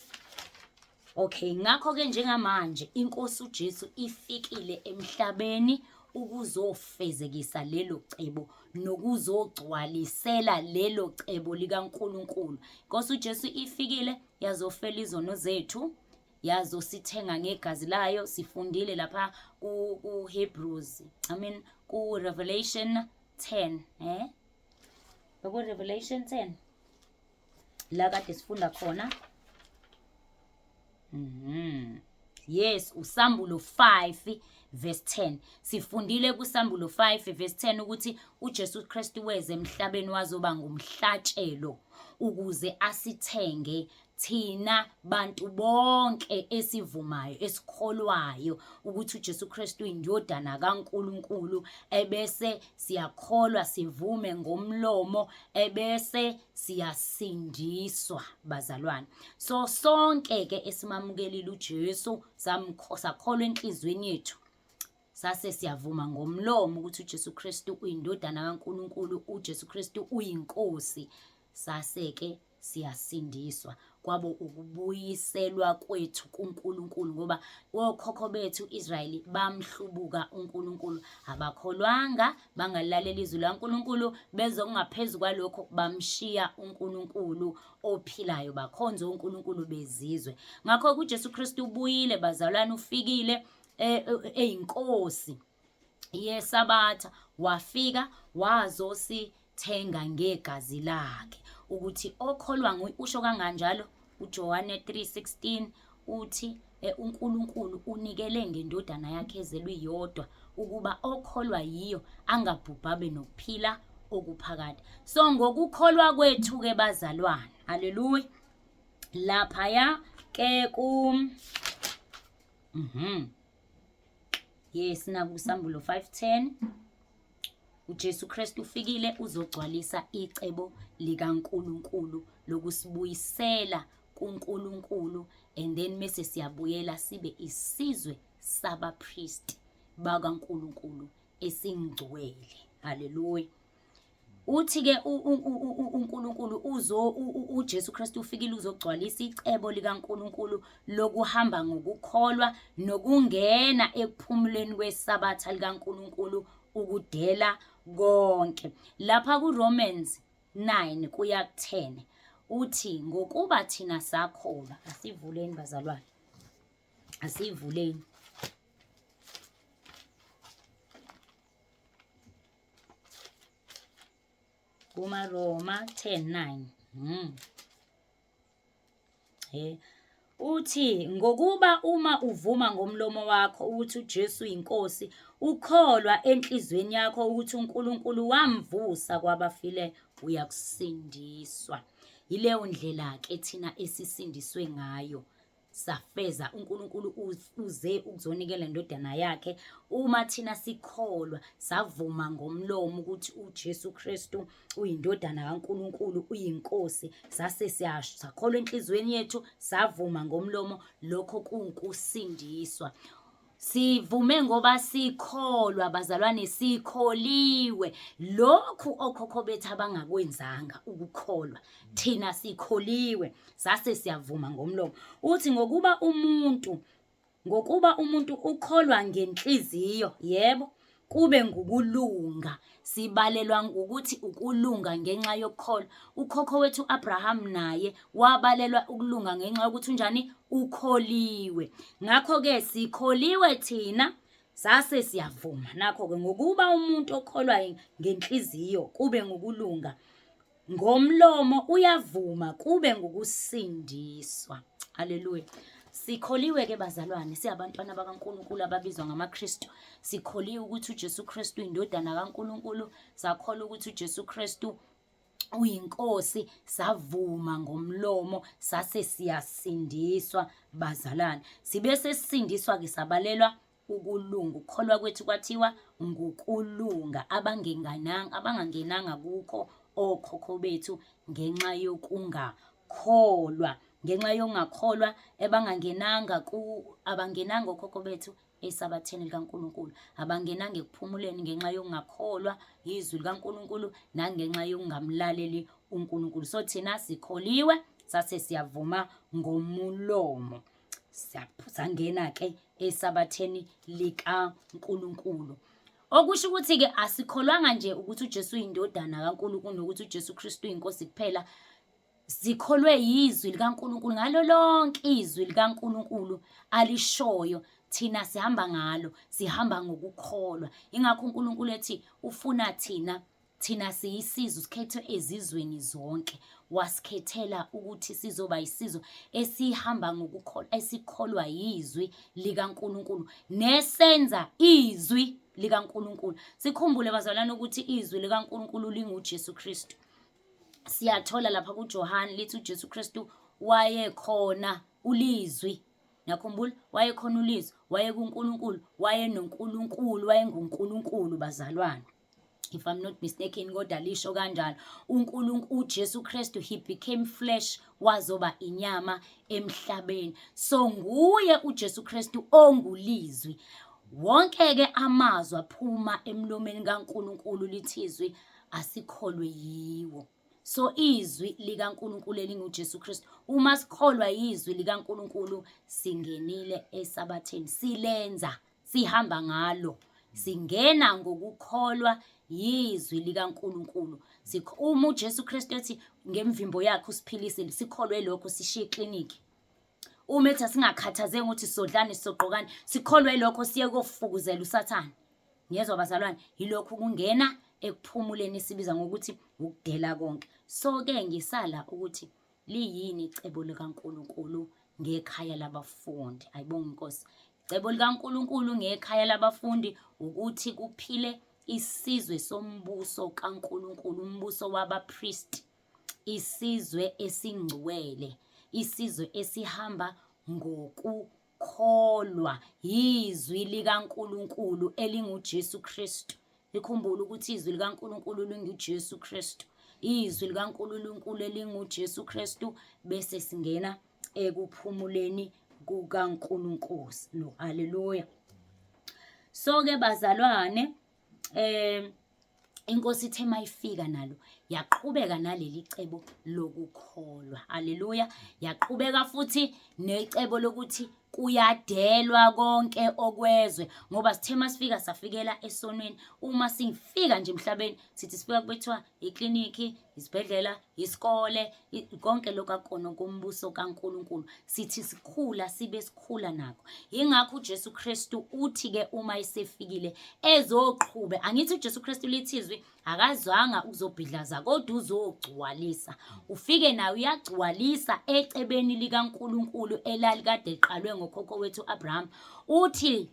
okay, ngakho-ke njengamanje iNkosi uJesu ifikile emhlabeni ukuzofezekisa lelo cebo nokuzogcwalisela lelo cebo likaNkulunkulu. Inkosi uJesu ifikile yazofela izono zethu, yazosithenga ngegazi layo. Sifundile lapha ku-Hebrews, I mean ku-Revelation 10, Beku-Revelation 10 la kade sifunda khona. Yes, uSambulo 5 verse 10. Sifundile kuSambulo 5 verse 10 ukuthi uJesu Kristu weze emhlabeni wazoba ngumhlatshelo ukuze asithenge thina bantu bonke esivumayo, esikholwayo ukuthi uJesu Kristu uyindodana kaNkulunkulu, ebese siyakholwa sivume ngomlomo, ebese siyasindiswa bazalwane. So sonke ke esimamukelile uJesu, sakholwa enhliziyweni yethu, sase siyavuma ngomlomo ukuthi uJesu Kristu uyindodana kaNkulunkulu, uJesu Kristu uyinkosi, sase ke siyasindiswa. Kwabo ukubuyiselwa kwethu kuNkulunkulu, ngoba okhokho bethu Israyeli bamhlubuka uNkulunkulu, abakholwanga, bangalalela izwi laNkulunkulu, beze okungaphezu kwalokho, bamshiya uNkulunkulu ophilayo, bakhonza onkulunkulu bezizwe. Ngakho uJesu Kristu ubuyile bazalwane, ufikile eyinkosi yeSabatha, wafika wazosithenga ngegazi lakhe, ukuthi okholwa nguye. Usho kanganjalo uJohane 3:16 uthi uNkulunkulu unikele ngendodana yakhe ezelwe iyodwa ukuba okholwa yiyo angabhubha abe nokuphila okuphakade. So ngokukholwa kwethu ke bazalwane, haleluya, laphaya ke ku Yes, nakuSambulo 5:10 uJesu Kristu ufikile uzogcwalisa icebo likaNkulunkulu lokusibuyisela kuNkulunkulu, and then mese siyabuyela sibe isizwe sabapristi bakaNkulunkulu esingcwele. Haleluya. Uthi-ke uNkulunkulu uzo uJesu Kristu ufikile uzogcwalisa icebo likaNkulunkulu lokuhamba ngokukholwa nokungena ekuphumuleni kweSabatha likaNkulunkulu, ukudela konke. Lapha kuRomans 9 kuya ku-10 uthi ngokuba thina sakholwa. Asivuleni bazalwane, asivuleni. KumaRoma 10:9. Uthi ngokuba uma uvuma ngomlomo wakho ukuthi uJesu uyinkosi, ukholwa enhliziyweni yakho ukuthi uNkulunkulu wamvusa kwabafileyo, uyakusindiswa. Yileyo ndlela ke thina esisindiswe ngayo. Safeza uNkulunkulu uze ukuzonikela indodana yakhe. Uma thina sikholwa savuma ngomlomo ukuthi uJesu Kristu uyindodana kaNkulunkulu, uyiNkosi, sase siyakholwa enhliziyweni yethu savuma ngomlomo, lokho kunkusindiswa. Sivume ngoba sikholwa bazalwane, sikholiwe. Lokhu okhokho bethu abangakwenzanga ukukholwa, thina sikholiwe sase siyavuma ngomlomo. Uthi ngokuba umuntu ukholwa ngenhliziyo, yebo, kube ngukulunga. Sibalelwa ngokuthi ukulunga ngenxa yokukholwa. Ukhokho wethu Abraham naye wabalelwa ukulunga ngenxa yokuthi unjani? Ukholiwe. Ngakho-ke sikholiwe thina sase siyavuma. Nakho-ke ngokuba umuntu okholwa ngenhliziyo kube ngukulunga, ngomlomo uyavuma kube ngukusindiswa. Haleluya. Sikholiwe-ke bazalwane, siyabantwana bakaNkulunkulu ababizwa ngamaKristu. Sikholiwe ukuthi uJesu Kristu uyindodana kaNkulunkulu. Sakholwa ukuthi uJesu Kristu uyinkosi, savuma ngomlomo sase siyasindiswa bazalwane. Sibe sesisindiswa-ke sabalelwa ukulunga. Ukukholwa kwethu kwathiwa ngukulunga, abangangenanga kukho okhokho bethu ngenxa yokungakholwa. Ngenxa yokungakholwa abangangenanga ku abangenanga okhokho bethu esabatheni likaNkulunkulu, abangenanga ekuphumuleni ngenxa yokungakholwa izwi likaNkulunkulu nangenxa yokungamlaleli uNkulunkulu. So thina sikholiwe sase siyavuma ngomulomo, sangena-ke esabatheni likaNkulunkulu. Okusho ukuthi-ke asikholwanga nje ukuthi uJesu uyindodana kaNkulunkulu nokuthi uJesu Kristu uyinkosi kuphela. Sikholwe yizwi likaNkulunkulu, ngalo lonke izwi likaNkulunkulu alishoyo thina sihamba ngalo, sihamba ngokukholwa. Ingakho uNkulunkulu ethi ufuna thina siyisizwe, sikhethwe ezizweni zonke, wasikhethela ukuthi sizoba isizwe esihamba ngokukholwa, esikholwa yizwi likaNkulunkulu nesenza izwi likaNkulunkulu. Sikhumbule bazalwane ukuthi izwi likaNkulunkulu linguJesu Kristu. Siyathola lapha kuJohane lithi uJesu Kristu wayekhona ulizwi. Nakhumbula, wayekhona ulizwi, wayekuNkulunkulu, wayenoNkulunkulu, wayenguNkulunkulu bazalwane. If I'm not mistaken, kodwa lisho kanjalo. UNkulunkulu uJesu Kristu, he became flesh, wazoba inyama emhlabeni. So nguye uJesu Kristu ongulizwi. Wonke ke amazwi aphuma emlomeni kaNkulunkulu, lithi izwi asikholwe yiwo. So izwi likaNkulunkulu elinguJesu Kristu, uma sikholwa yizwi likaNkulunkulu singenile esabatheni, silenza, sihamba ngalo, singena ngokukholwa yizwi likaNkulunkulu. Uma uJesu Kristu ethi ngemvimbo yakhe usiphilisile, sikholwe lokho, sishiye ikliniki. Uma ethi asingakhathazeki ukuthi sodlani sogqokani, sikholwe lokho, siye kofukuzela uSathane. Ngiyezwa bazalwane, yilokhu kungena ekuphumuleni esibiza ngokuthi ukudela konke. So-ke ngisala ukuthi liyini icebo likaNkulunkulu ngekhaya labafundi? Ayibonge inkosi. Icebo likaNkulunkulu ngekhaya labafundi ukuthi kuphile isizwe sombuso kaNkulunkulu, umbuso wabapristi, isizwe esingcwele, isizwe esihamba ngokukholwa yizwi likaNkulunkulu elinguJesu Kristu. Likhumbule ukuthi izwi likaNkulunkulu linguJesu Kristu. Izwi likaNkulunkulu elinguJesu Kristu, bese singena ekuphumuleni kukaNkulunkulu. No, haleluya. So ke bazalwane, inkosi ithe mayifika nalo yaqhubeka naleli cebo lokukholwa. Haleluya. Yaqhubeka futhi necebo lokuthi kuyadelwa konke okwezwe, ngoba sithe masifika safikela esonweni. Uma sifika nje emhlabeni sithi sifika kubethiwa ikliniki, isibhedlela, isikole, konke lokhu akona kombuso kaNkulunkulu. Sithi sikhula sibe sikhula nakho. Yingakho uJesu Kristu uthi-ke uma esefikile ezoqhube, angithi uJesu Kristu lithi izwi akazwanga ukuzobhidlaza kodwa uzogcwalisa. Ufike naye uyagcwalisa ecebeni likaNkulunkulu elalikade liqalwe ngokhokho wethu Abraham. Uthi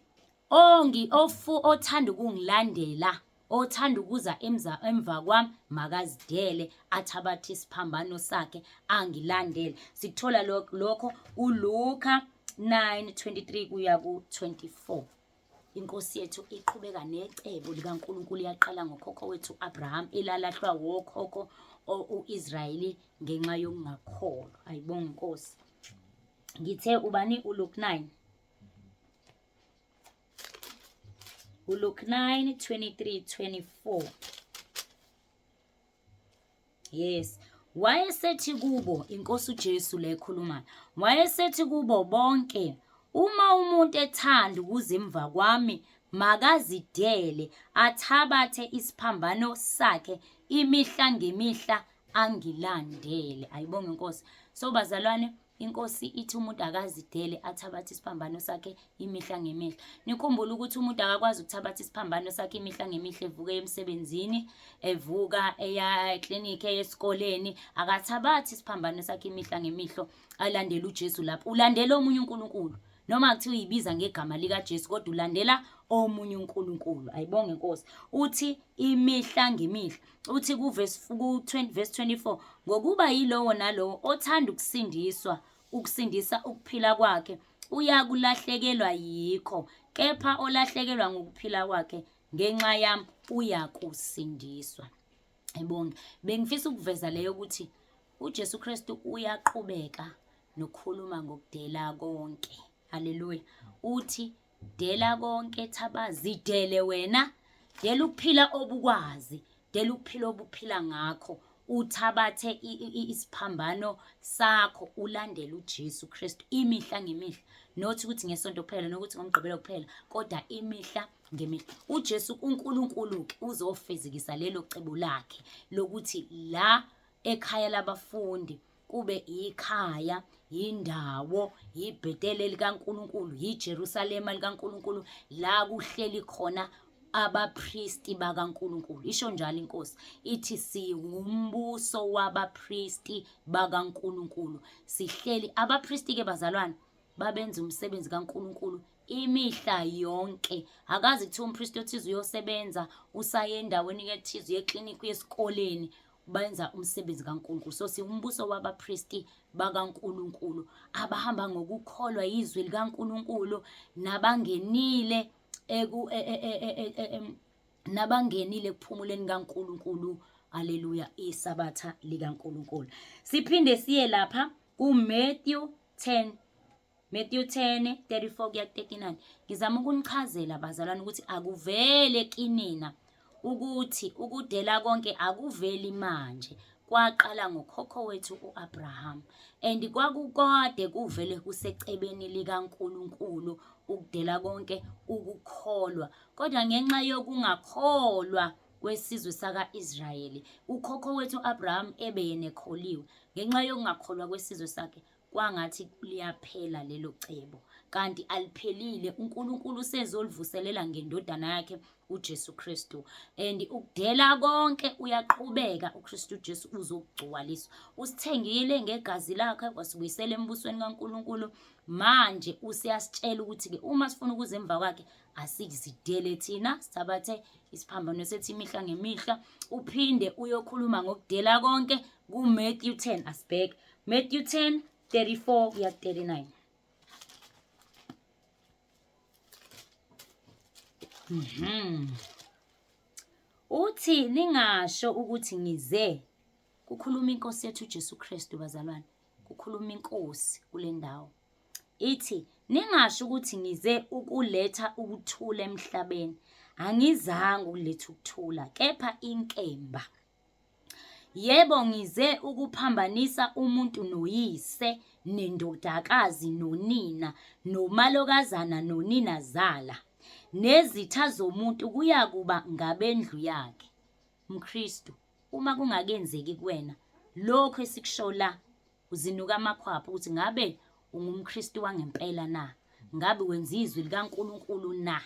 ongi ofu othanda ukungilandela. Othanda ukuza emva kwami makazidele, athabathe isiphambano sakhe angilandele. Sikuthola lokho kuLuka 9:23 kuya ku-24. Inkosi yethu iqhubeka necebo likaNkulunkulu yaqala ngokhokho wethu u-Abraham elalahlwa wokhokho u-Israyeli ngenxa yokungakholwa. Ayibonge inkosi. Ngithe ubani uLuke 9? ULuke 9 23 24. Yes. Wayesethi kubo, iNkosi uJesu le ekhulumayo, wayesethi kubo bonke, uma umuntu ethanda ukuza emva kwami, makazidele, athabathe isiphambano sakhe imihla ngemihla angilandele. Ayibonge inkosi. So bazalwane, Inkosi ithi umuntu akazidele athabathe isiphambano sakhe imihla ngemihla. Nikhumbule ukuthi umuntu akakwazi ukuthabatha isiphambano sakhe imihla ngemihla evuka emsebenzini, evuka eya eklinikhi, eya esikoleni. Akathabathi isiphambano sakhe imihla ngemihlo alandele uJesu lapho. Ulandela omunye uNkulunkulu. Noma kuthiwa uyibiza ngegama likaJesu kodwa ulandela omunye uNkulunkulu. Ayibonge inkosi. Uthi imihla ngemihla. Uthi kuvesi ku-20 verse 24 ngokuba yilowo nalowo othanda ukusindiswa ukusindisa ukuphila kwakhe uyakulahlekelwa yikho kepha olahlekelwa ngokuphila kwakhe ngenxa yami uyakusindiswa. Ayibonge. Bengifisa ukuveza leyo ukuthi uJesu Kristu uyaqhubeka nokukhuluma ngokudela konke. Haleluya. Uthi dela konke thaba zidele wena. Dela ukuphila obukwazi, dela ukuphila obuphila ngakho. Uthabathe isiphambano sakho ulandele uJesu Kristu imihla ngemihla. Not ukuthi ngesonto kuphela nokuthi ngomgqibelo kuphela, kodwa imihla ngemihla. UJesu uNkulunkulu-ke uzofezekisa lelo cebo lakhe lokuthi la ekhaya labafundi kube ikhaya, yindawo, yibhetele likaNkulunkulu, yiJerusalema likaNkulunkulu, la kuhleli khona abapristi bakaNkulunkulu. Isho njalo inkosi, ithi siwumbuso wabapristi bakaNkulunkulu. Sihleli abapristi-ke bazalwane babenza umsebenzi kaNkulunkulu imihla yonke. Akazi kuthiwa umpristi othize uyosebenza, usaye endaweni ethize, uye eklinikhi, uye esikoleni. Benza umsebenzi kaNkulunkulu. So siwumbuso wabapristi bakaNkulunkulu abahamba ngokukholwa yizwi likaNkulunkulu nabangenile eku e, e, e, nabangenile ekuphumuleni kaNkulunkulu. Haleluya, isabatha likaNkulunkulu. Siphinde siye lapha kuMatthew 10 Matthew 10 34 kuya 39. Ngizama ukunichazela bazalwane ukuthi akuvele kinina ukuthi ukudela konke akuveli manje kwaqala ngokhokho wethu uAbraham and kwakukade kuvele kusecebeni likaNkuluNkulu ukudela konke ukukholwa kodwa ngenxa yokungakholwa kwesizwe saka-Israyeli ukhokho wethu uAbraham ebe yena ekholiwe ngenxa yokungakholwa kwesizwe sakhe kwangathi liyaphela lelo cebo kanti aliphelile uNkulunkulu usezolivuselela ngendodana yakhe uJesu Kristu and ukudela konke uyaqhubeka uKristu Jesu uzokugcwaliswa usithengile ngegazi lakhe wasibuyisela embusweni kaNkulunkulu manje useyasitshela ukuthi ke uma sifuna ukuza emva kwakhe asizidele thina sithabathe isiphambano sethu imihla ngemihla uphinde uyokhuluma ngokudela konke kuMatthew 10 asibheke Matthew 10 34 kuya 39. Mhm. Uthi ningasho ukuthi ngize kukhuluma inkosi yethu uJesu Kristu bazalwane. Kukhuluma inkosi kule ndawo. Ithi ningasho ukuthi ngize ukuletha ukuthula emhlabeni. Angizange ukuletha ukuthula kepha inkemba. Yebo, ngize ukuphambanisa umuntu noyise, nendodakazi nonina, nomalokazana noninazala. Nezitha zomuntu kuyakuba ngabendlu yakhe. MKristu, uma kungakenzeki kuwena lokhu esikusho la, Uzinuka amakhwapha ukuthi ngabe ungumKristu wangempela na? Ngabe wenza izwi likaNkulunkulu na?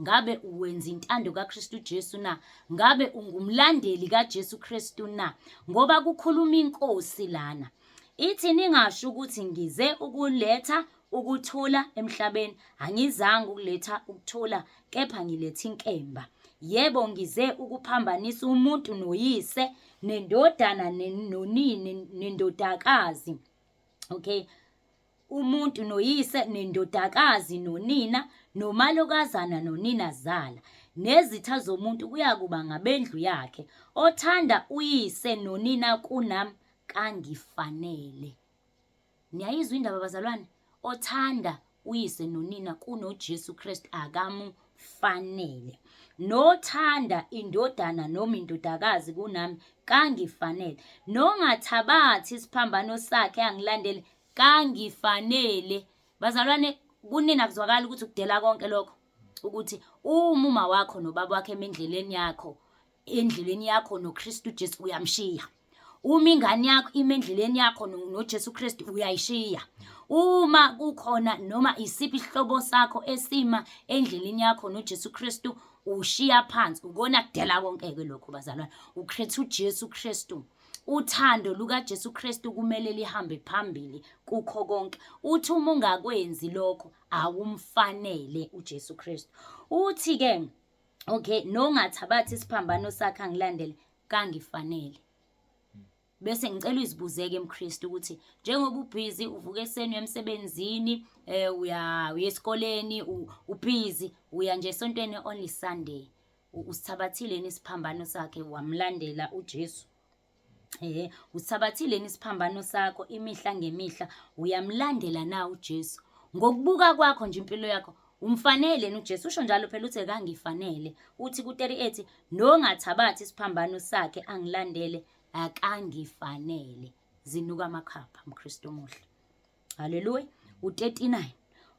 Ngabe uwenza intando kaKristu Jesu na? Ngabe ungumlandeli kaJesu Kristu na? Ngoba kukhuluma inkosi lana. Ithi ningasho ukuthi ngize ukuletha Ukuthula emhlabeni, angizanga ukuletha ukuthula, kepha ngiletha inkemba. Yebo, ngize ukuphambanisa umuntu noyise, nendodana nonini nendodakazi. Okay. Umuntu noyise, nendodakazi nonina, nomalokazana noninazala. Nezitha zomuntu kuyakuba ngabendlu yakhe. Othanda uyise nonina kunami kangifanele. Niyayizwa indaba bazalwane? Othanda uyise nonina kunoJesu Kristu akamufanele. Nothanda indodana noma indodakazi kunami kangifanele. Nongathabathi isiphambano sakhe angilandele kangifanele. Bazalwane, kunini akuzwakali ukuthi ukudela konke lokho ukuthi uma uma wakho nobaba wakho emendleleni yakho endleleni yakho noKristu Jesu uyamshiya. Uma ingane yakho ime endleleni yakho noJesu Kristu uyayishiya. Uma kukhona noma isiphi isihlobo sakho esima endleleni yakho noJesu Kristu ushiya phansi ukona kudela konke-ke lokho bazalwane. Ukhetha uJesu Kristu. Uthando lukaJesu Kristu kumele lihambe phambili kukho konke. Uthi uma ungakwenzi lokho awumfanele uJesu Kristu. Uthi-ke Okay, nongathabathi isiphambano sakhe angilandele kangifanele. Bese ngicela uzibuzeke mKristu ukuthi njengoba ubhizi uvuka ekuseni uya emsebenzini, eh uya uya esikoleni, ubhizi uya nje esontweni only Sunday. Usithabathile yini isiphambano sakhe wamlandela uJesu? Eh, usithabathile yini isiphambano sakho imihla ngemihla uyamlandela na uJesu? Ngokubuka kwakho nje impilo yakho umfanele yini uJesu? Usho njalo phela uthi kangifanele. Uthi ku-38 nongathabathi isiphambano sakhe angilandele akangifanele. Zinuka amakhapha mKristu omuhle. Haleluya. U-39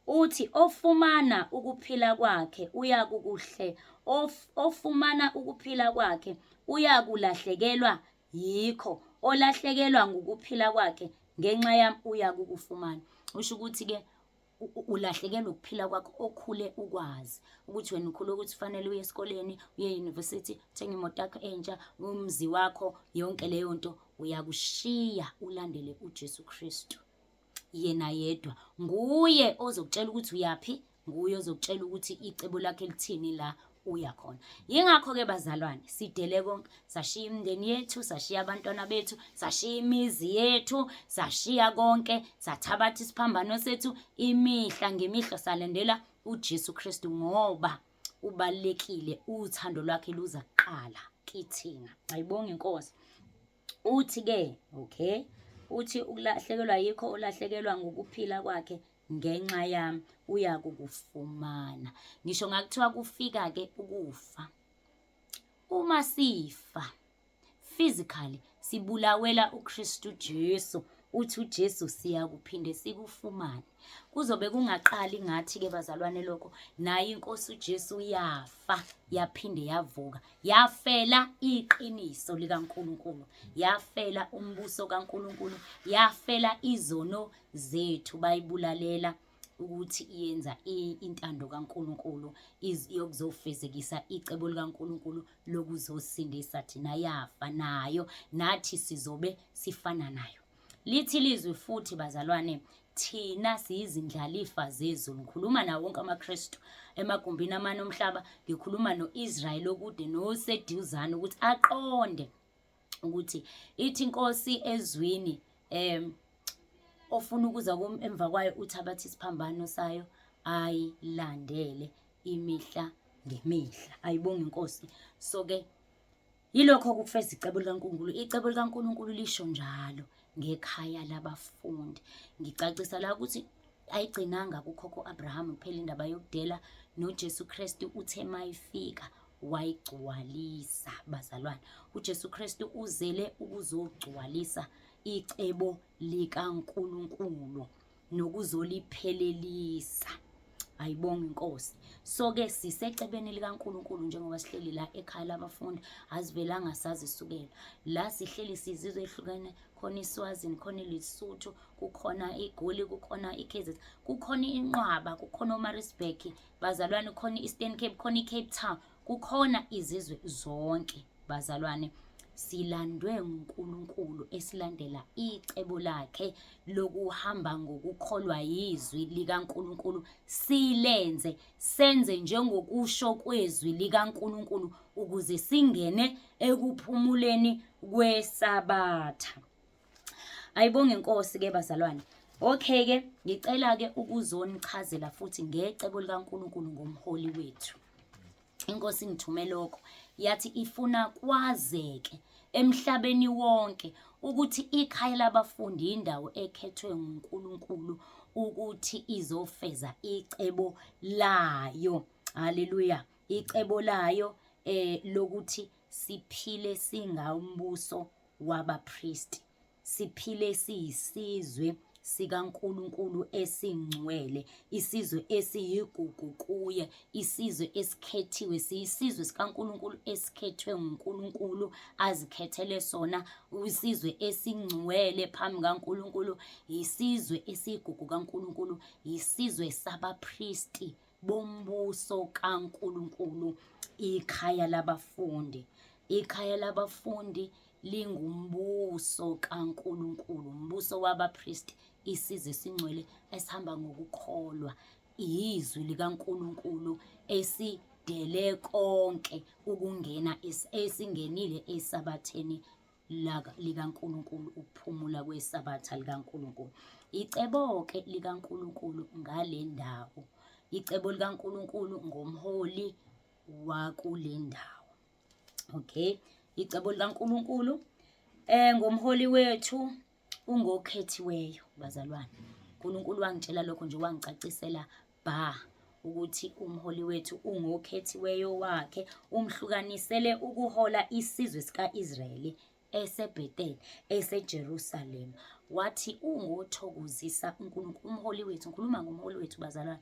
uthi ofumana ukuphila kwakhe uyakukuhle of, ofumana ukuphila kwakhe uyakulahlekelwa yikho olahlekelwa ngukuphila kwakhe ngenxa yami uyakukufumana. Usho ukuthi ke ulahlekelwa ukuphila kwakho okhule ukwazi ukuthi wena ukhule ukuthi fanele uye esikoleni uye university uthenge imoto yakho entsha umzi wakho yonke leyo nto uyakushiya ulandele uJesu Kristu yena yedwa nguye ozokutshela ukuthi uyaphi nguye ozokutshela ukuthi icebo lakhe lithini la uya khona yingakho-ke bazalwane sidele konke sashiya imindeni yethu sashiya abantwana bethu sashiya imizi yethu sashiya konke sathabatha isiphambano sethu imihla ngemihla salandela uJesu Kristu ngoba ubalulekile uthando lwakhe luza kuqala kithina ayibonge inkosi uthi ke okay uthi ukulahlekelwa yikho ulahlekelwa ngokuphila kwakhe ngenxa yami uyakukufumana ngisho ngakuthiwa kufika ke ukufa uma sifa physically sibulawela uKristu Jesu uthi uJesu siyakuphinde sikufumane kuzobe kungaqali ngathi ke bazalwane lokho naye inkosi uJesu yafa yaphinde yavuka yafela iqiniso likaNkuluNkulu yafela umbuso kaNkuluNkulu yafela izono zethu bayibulalela ukuthi iyenza intando kaNkuluNkulu yokuzofezekisa icebo likaNkuluNkulu lokuzosindisa thina yafa nayo nathi sizobe sifana nayo. Lithi lizwi futhi bazalwane thina siyizindlalifa zezulu. Ngikhuluma nawo wonke amaKristu emagumbini amane omhlaba, ngikhuluma no-Israyeli okude noseduzane ukuthi aqonde ukuthi ithi inkosi ezwini em ofuna ukuza kum emva kwayo uthi abathi isiphambano sayo ayilandele imihla ngemihla ayibonge inkosi so ke yilokho ukufeza icebo likaNkulunkulu icebo likaNkulunkulu lisho njalo ngekhaya labafundi ngicacisa la ukuthi ayigcinanga kukhokho Abraham kuphela indaba yokudela noJesu Kristu uthe mayifika wayigcwalisa bazalwane uJesu Kristu uzele ukuzogcwalisa icebo likaNkulunkulu nokuzoliphelelisa ayibonge inkosi so ke sisecebeni likaNkulunkulu njengoba sihleli la ekhaya labafundi azivelanga sazisukela la sihleli sizizwe ehlukene khona iSwazini khona iLesotho kukhona iGoli kukhona iKZN kukhona inqwaba kukhona oMaritzburg bazalwane khona i-Eastern Cape khona i-Cape Town kukhona izizwe zonke bazalwane. Silandwe nguNkulunkulu esilandela icebo lakhe lokuhamba ngokukholwa yizwi likaNkulunkulu silenze senze njengokusho kwezwi likaNkulunkulu ukuze singene ekuphumuleni kweSabatha. Ayibonge inkosi ke bazalwane. Okay ke ngicela ke ukuzonichazela futhi ngecebo likaNkulunkulu ngomholi wethu. Inkosi ingithume lokho yathi ifuna kwazeke emhlabeni wonke ukuthi ikhaya labafundi indawo ekhethwe nguNkulunkulu ukuthi izofeza icebo layo. Haleluya. Icebo layo lokuthi siphile singawumbuso wabapristi, siphile siyisizwe sikaNkulunkulu esingcwele, isizwe esiyigugu kuye, isizwe esikhethiwe, siyisizwe sikaNkulunkulu esikhethwe nguNkulunkulu azikhethele sona, isizwe esingcwele phambi kaNkulunkulu, isizwe esiyigugu kaNkulunkulu, isizwe sabapristi bombuso kaNkulunkulu, ikhaya labafundi. Ikhaya labafundi lingumbuso kaNkulunkulu, umbuso wabapristi, isizwe esingcwele esihamba ngokukholwa izwi likaNkulunkulu esidele konke ukungena esingenile esabatheni likaNkulunkulu, ukuphumula kwesabatha likaNkulunkulu. Icebo-ke likaNkulunkulu ngale ndawo, icebo likaNkulunkulu ngomholi wakule ndawo. Okay, icebo likaNkulunkulu ngomholi wethu ungokhethiweyo bazalwane. uNkulunkulu wangitshela lokho nje, wangicacisela bha ukuthi umholi wethu ungokhethiweyo wakhe, umhlukanisele ukuhola isizwe sika-Israyeli eseBethel, eseJerusalema. Wathi ungothokozisa uNkulunkulu, umholi wethu, ngikhuluma ngomholi wethu bazalwane,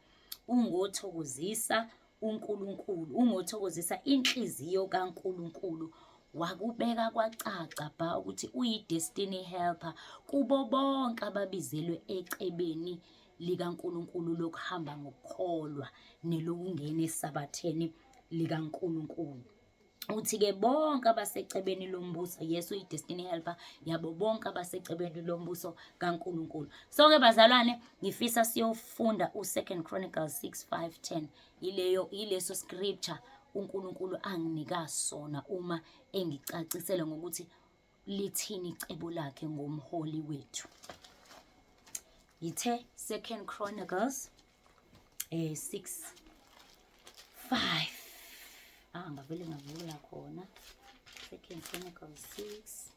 ungothokozisa uNkulunkulu, ungothokozisa inhliziyo kaNkulunkulu. Wakubeka kwacaca bha ukuthi uyi-destiny helper kubo bonke ababizelwe ecebeni likaNkulunkulu lokuhamba ngokukholwa nelokungena esabatheni likaNkulunkulu. Uthi-ke bonke abasecebeni lombuso, yes, uyi-destiny helper yabo bonke abasecebeni lombuso kaNkulunkulu. So-ke bazalwane, ngifisa siyofunda u-2 Chronicles 6 5 10. Yileyo, yileso scripture uNkulunkulu anginika sona uma engicacisela ngokuthi lithini icebo lakhe ngomholi wethu. Yithe 2 Chronicles 6 5. Ngavele ngavula khona. 2 Chronicles 6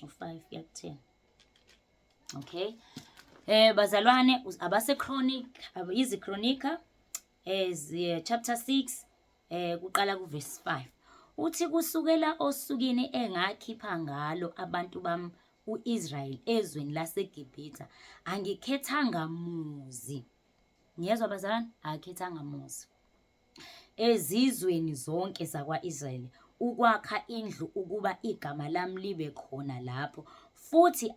u5 ya 10. Okay. Bazalwane abase Chronic, izichronica chapter 6 kuqala ku verse 5. Uthi kusukela osukwini engakhipha ngalo abantu bami uIsrael ezweni laseGibhithe, angikhethanga muzi. Niyezwa bazalwane? Angikhethanga muzi ezizweni zonke zakwa-Israyeli ukwakha indlu ukuba igama lami libe khona lapho, futhi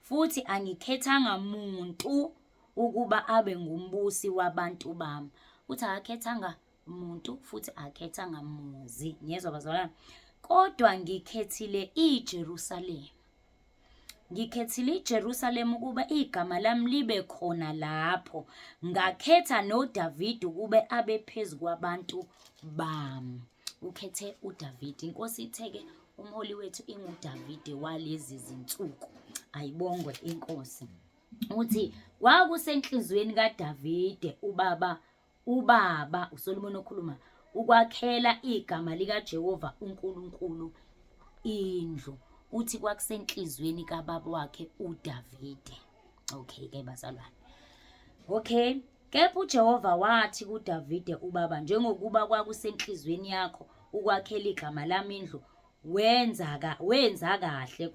futhi angikhethanga muntu ukuba abe ngumbusi wabantu bami. Uthi akakhethanga muntu futhi akakhethanga muzi. Niyezwa bazalwane? Kodwa ngikhethile iJerusalema. Ngikhethile iJerusalema ukuba igama lami libe khona lapho. Ngakhetha noDavide ukube abe phezu kwabantu bami. Ukhethe uDavide. Inkosi ithe-ke umholi wethu inguDavide walezi zinsuku. Ayibongwe inkosi. Uthi kwakusenhliziyweni kaDavide ubaba uSolomon okhuluma ukwakhela igama likaJehova uNkulunkulu indlu. Uthi kwakusenhliziyweni kababa wakhe uDavide. Okay ke bazalwane. Okay, kepha uJehova wathi kuDavide ubaba, njengokuba kwakusenhliziyweni yakho ukwakhela igama lami indlu, wenza kahle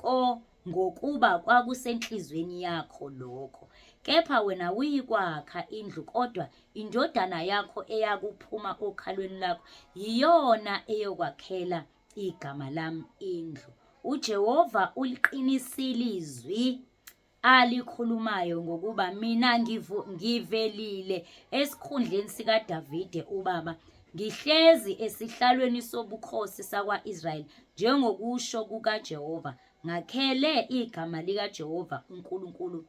ngokuba kwakusenhliziyweni yakho lokho. Kepha wena uyikwakha indlu, kodwa indodana yakho eyakuphuma okhalweni lakho yiyona eyokwakhela igama lami indlu. uJehova uliqinisile izwi alikhulumayo, ngokuba mina ngivelile esikhundleni sikaDavide ubaba, ngihlezi esihlalweni sobukhosi sakwa-Israyeli njengokusho kukaJehova, ngakhele igama likaJehova uNkulunkulu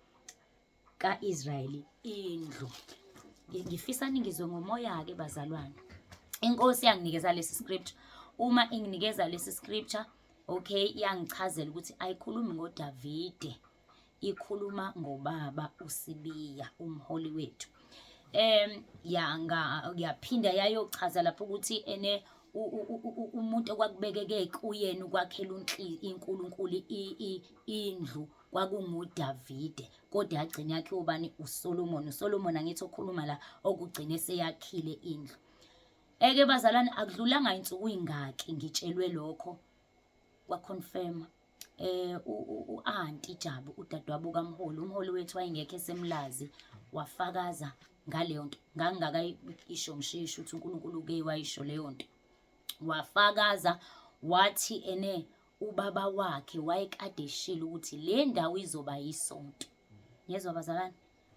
ka-Israyeli indlu. Ngifisa ningizwe ngomoya-ke bazalwane. Inkosi yanginikeza lesi scripture. Uma inginikeza lesi scripture, okay, iyangichazela ukuthi ayikhulumi ngoDavide, ikhuluma ngobaba uSibiya, umholi wethu. Yanga yaphinda yayochaza lapho ukuthi ene umuntu okwakubekeke kuyena ukwakhela iNkulunkulu indlu kwakunguDavide, kodwa yagcina yakhiwe ubani? USolomon. USolomon angithi okhuluma la okugcine seyakhile indlu. Eke bazalwane, akudlulanga insuku ingaki ngitshelwe lokho, kwaconfirm u-anti Jabu, udadewabo kaMholi, umholi wethu wayengekho esemlazi, wafakaza ngaleyo nto. Ngangingakayisho ngishisho ukuthi uNkulunkulu uke wayisho leyo nto. Wafakaza wathi ene ubaba wakhe wayekade eshilo ukuthi le ndawo izoba yisonto. Ngiyezwa bazalwane,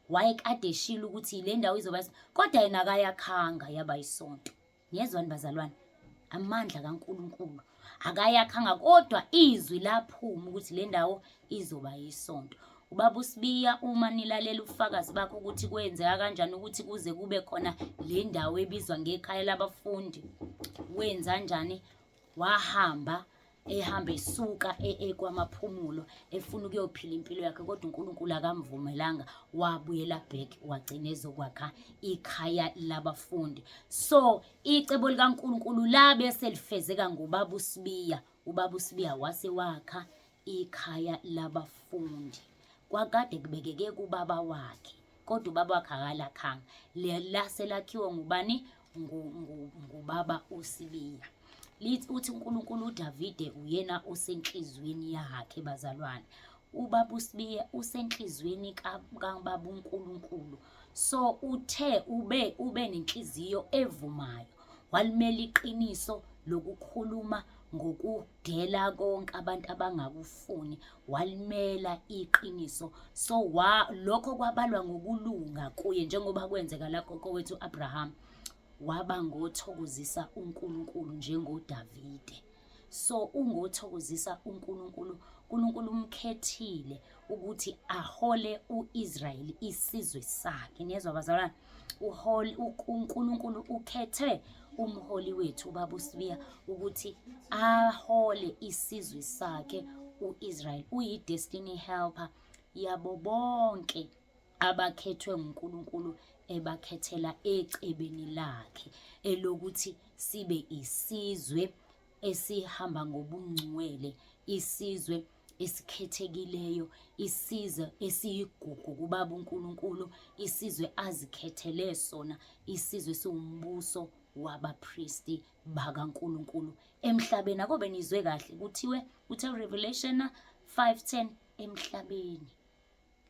wayekade eshilo ukuthi le ndawo izoba yisonto, kodwa yena akayakhanga yaba yisonto. Ngiyezwani bazalwane, amandla kaNkulunkulu akayakhanga, kodwa izwi laphuma ukuthi le ndawo izoba yisonto. Ubaba uSibiya, uma nilalela ubufakazi bakhe ukuthi kwenzeka kanjani ukuthi kuze kube khona le ndawo ebizwa ngekhaya labafundi, wenza njani? Wahamba ehamba esuka ekwamaphumulo efuna ukuyophila impilo yakhe, kodwa uNkulunkulu akamvumelanga, wabuyela back, wagcina ezokwakha ikhaya labafundi. So icebo likaNkulunkulu labe selifezeka ngobaba uSibiya. Ubaba uSibiya wase wakha ikhaya labafundi. Kwakade kubekeke kubaba wakhe, kodwa ubaba wakhe akalakhanga. Lase lakhiwa ngubani? Ngubaba uSibiya. Lithi uthi uNkulunkulu uDavide uyena osenhlizweni yakhe bazalwane. Ubaba uSibiya usenhlizweni kababa uNkulunkulu. So uthe ube nenhliziyo evumayo, walimela iqiniso lokukhuluma ngokudela konke abantu abangakufuni, walimela iqiniso. So lokho kwabalwa ngokulunga kuye, njengoba kwenzeka la gogo wethu uAbraham waba ngothokozisa uNkulunkulu njengoDavide. So ungothokozisa uNkulunkulu, uNkulunkulu umkhethile ukuthi ahole uIsrayeli, isizwe sakhe. Niyezwa bazalwane, uNkulunkulu ukhethe umholi wethu ubaba uSibiya ukuthi ahole isizwe sakhe uIsrayeli. Uyi-destiny helper yabo bonke abakhethwe nguNkulunkulu, ebakhethela ecebeni lakhe elokuthi sibe isizwe esihamba ngobungcwele, isizwe esikhethekileyo, isizwe esiyigugu kubaba uNkulunkulu, isizwe azikhethele sona, isizwe siwumbuso wabapristi bakaNkulunkulu emhlabeni. Akobe nizwe kahle, kuthiwe uthe Revelation 5:10, emhlabeni,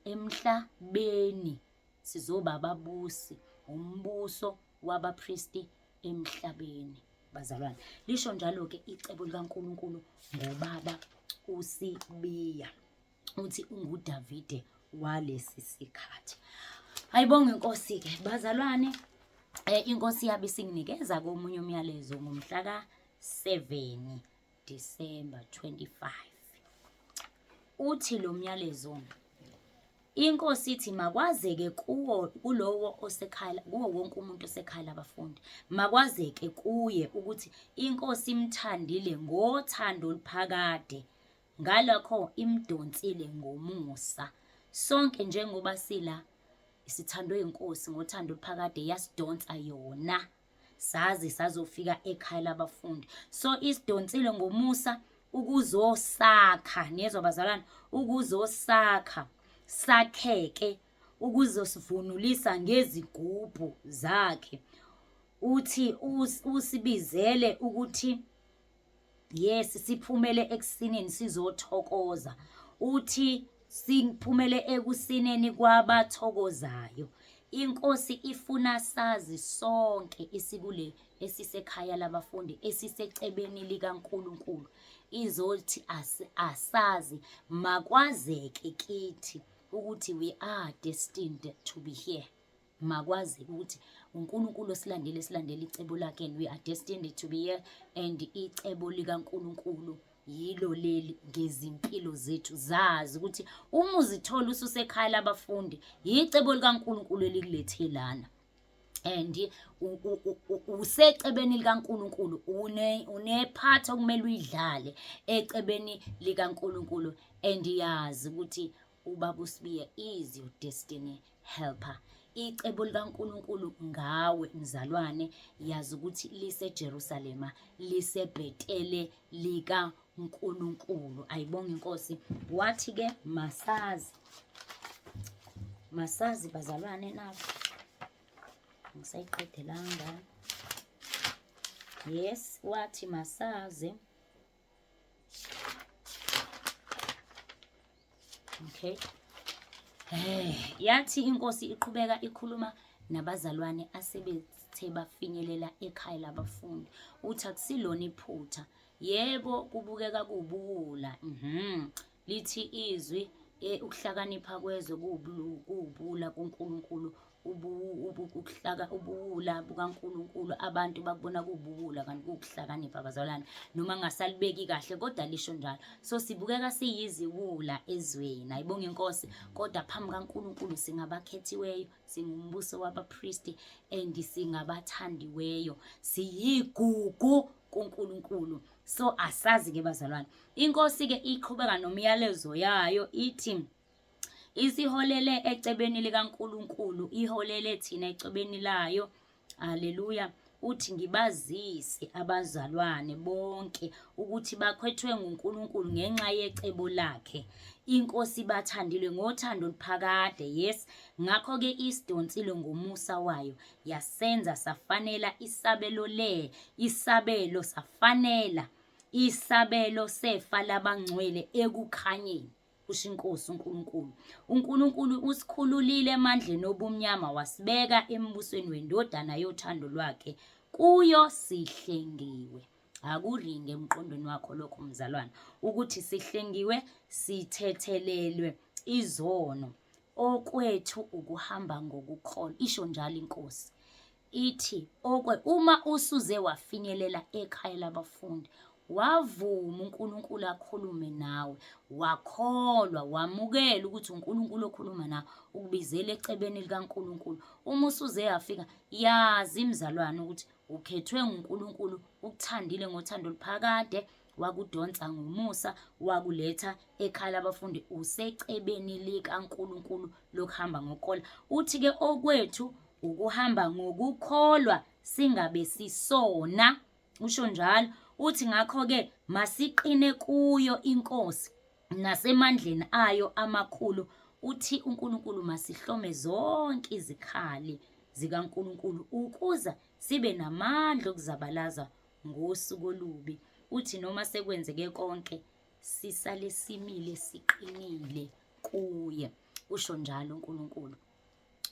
emhlabeni sizoba ababusi, umbuso wabapristi emhlabeni bazalwane. Lisho njalo ke icebo likaNkulunkulu ngobaba uSibiya, uthi unguDavide walesi sikhathi. Ayibonge inkosi ke bazalwane. Inkosi yabe isinginikeza komunye umyalezo ngomhla ka-7 December 25. Uthi lo myalezo, inkosi ithi makwazeke kuwo kulowo osekhaya, kuwo wonke umuntu osekhaya labafundi, makwazeke kuye ukuthi inkosi imthandile ngothando oluphakade, ngalokho imdonsile ngomusa. Sonke njengoba sila sithandwe inkosi ngothando oluphakade, yasidonsa yona saze sazofika ekhaya labafundi. So isidonsile ngomusa ukuzosakha, niyezwa bazalwane, ukuzosakha sakheke, ukuzosivunulisa ngezigubhu zakhe. Uthi usibizele ukuthi yes siphumele ekusineni sizothokoza. Uthi siphumele ekusineni kwabathokozayo. Inkosi ifuna sazi sonke isikule esisekhaya labafundi, esisecebeni likaNkulunkulu. Izothi asazi, makwazeke kithi ukuthi we are destined to be here. Makwazi ukuthi uNkulunkulu osilandele, silandele icebo lakhe, and we are destined to be here, and icebo likaNkulunkulu yilo leli ngezimpilo zethu. Zazi ukuthi uma uzithola ususekhaya labafundi, yicebo likaNkulunkulu elikulethe lana, and usecebeni likaNkulunkulu, unephathi okumele uyidlale ecebeni likaNkulunkulu, and yazi ukuthi uBaba uSibiya is your destiny helper. Icebo likaNkulunkulu ngawe mzalwane, yazi ukuthi liseJerusalema, liseBhetele likaNkulunkulu. Ayibonge inkosi. Wathi ke masazi, masazi bazalwane, nabo ngisayiqedelanga. Yes, wathi masazi. Okay. Yathi inkosi iqhubeka ikhuluma nabazalwane asebethe bafinyelela ekhaya labafundi. Uthi akusilona iphutha. Yebo, kubukeka kuwubuwula. Lithi izwi ukuhlakanipha kwezwe kuwubuwula kuNkulunkulu. Ubuwula bukaNkulunkulu abantu bakubona kuwubuwula, kanti kuwukuhlakanipha bazalwane, noma ngasalibeki kahle kodwa lisho njalo. So sibukeka siyiziwula ezweni, ayibonge inkosi, kodwa phambi kaNkulunkulu singabakhethiweyo, singumbuso wabapristi and singabathandiweyo, siyigugu kuNkulunkulu. So asazi ke bazalwane. Inkosi ke iqhubeka nomyalezo yayo, ithi isiholele ecebeni likaNkulunkulu, iholele thina ecebeni layo. Haleluya. Uthi ngibazise abazalwane bonke ukuthi bakhwethwe nguNkulunkulu ngenxa yecebo lakhe. Inkosi bathandile ngothando oluphakade. Yes, ngakho-ke isidonsile ngomusa wayo, yasenza safanela isabelo le, isabelo safanela isabelo sefa labangcwele ekukhanyeni, kusho inkosi uNkulunkulu. UNkulunkulu usikhululile emandleni obumnyama, wasibeka embusweni wendodana yothando lwakhe, kuyo sihlengiwe. Akuringe emqondweni wakho lokho mzalwane, ukuthi sihlengiwe, sithethelelwe izono. Okwethu ukuhamba ngokukholwa, isho njalo inkosi. Ithi okwe uma usuze wafinyelela ekhaya labafundi, wavuma uNkulunkulu akhulume nawe, wakholwa, wamukela ukuthi uNkulunkulu okhuluma nawe, ukubizela ecebeni likaNkulunkulu. Uma usuze yafika, yazi mzalwane ukuthi ukhethwe nguNkulunkulu, ukuthandile ngothando oluphakade, wakudonsa ngomusa, wakuletha ekhaya labafundi, usecebeni likaNkulunkulu lokuhamba ngokukholwa. Uthi-ke okwethu ukuhamba ngokukholwa, singabe sisona, usho njalo. Uthi ngakho-ke masiqine kuyo inkosi nasemandleni ayo amakhulu. Uthi uNkulunkulu masihlome zonke izikhali zikaNkulunkulu ukuze sibe namandla okuzabalaza ngosuku olubi. Uthi noma sekwenzeke konke, sisale simile siqinile kuye, usho njalo uNkulunkulu.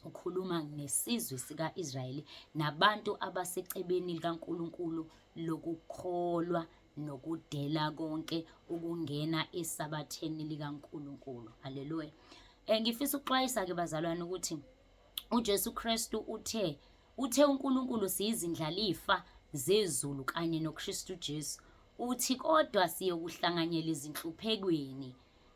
Ukhuluma ngesizwe sika-Israyeli nabantu abasecebeni likaNkulunkulu lokukholwa nokudela konke ukungena esabatheni likaNkulunkulu. Haleluya. Ngifisa ukuxwayisa-ke bazalwane ukuthi uJesu Kristu uthe uNkulunkulu siyizindlalifa zezulu kanye noKristu Jesu. Uthi kodwa siyokuhlanganyela ezinhluphekweni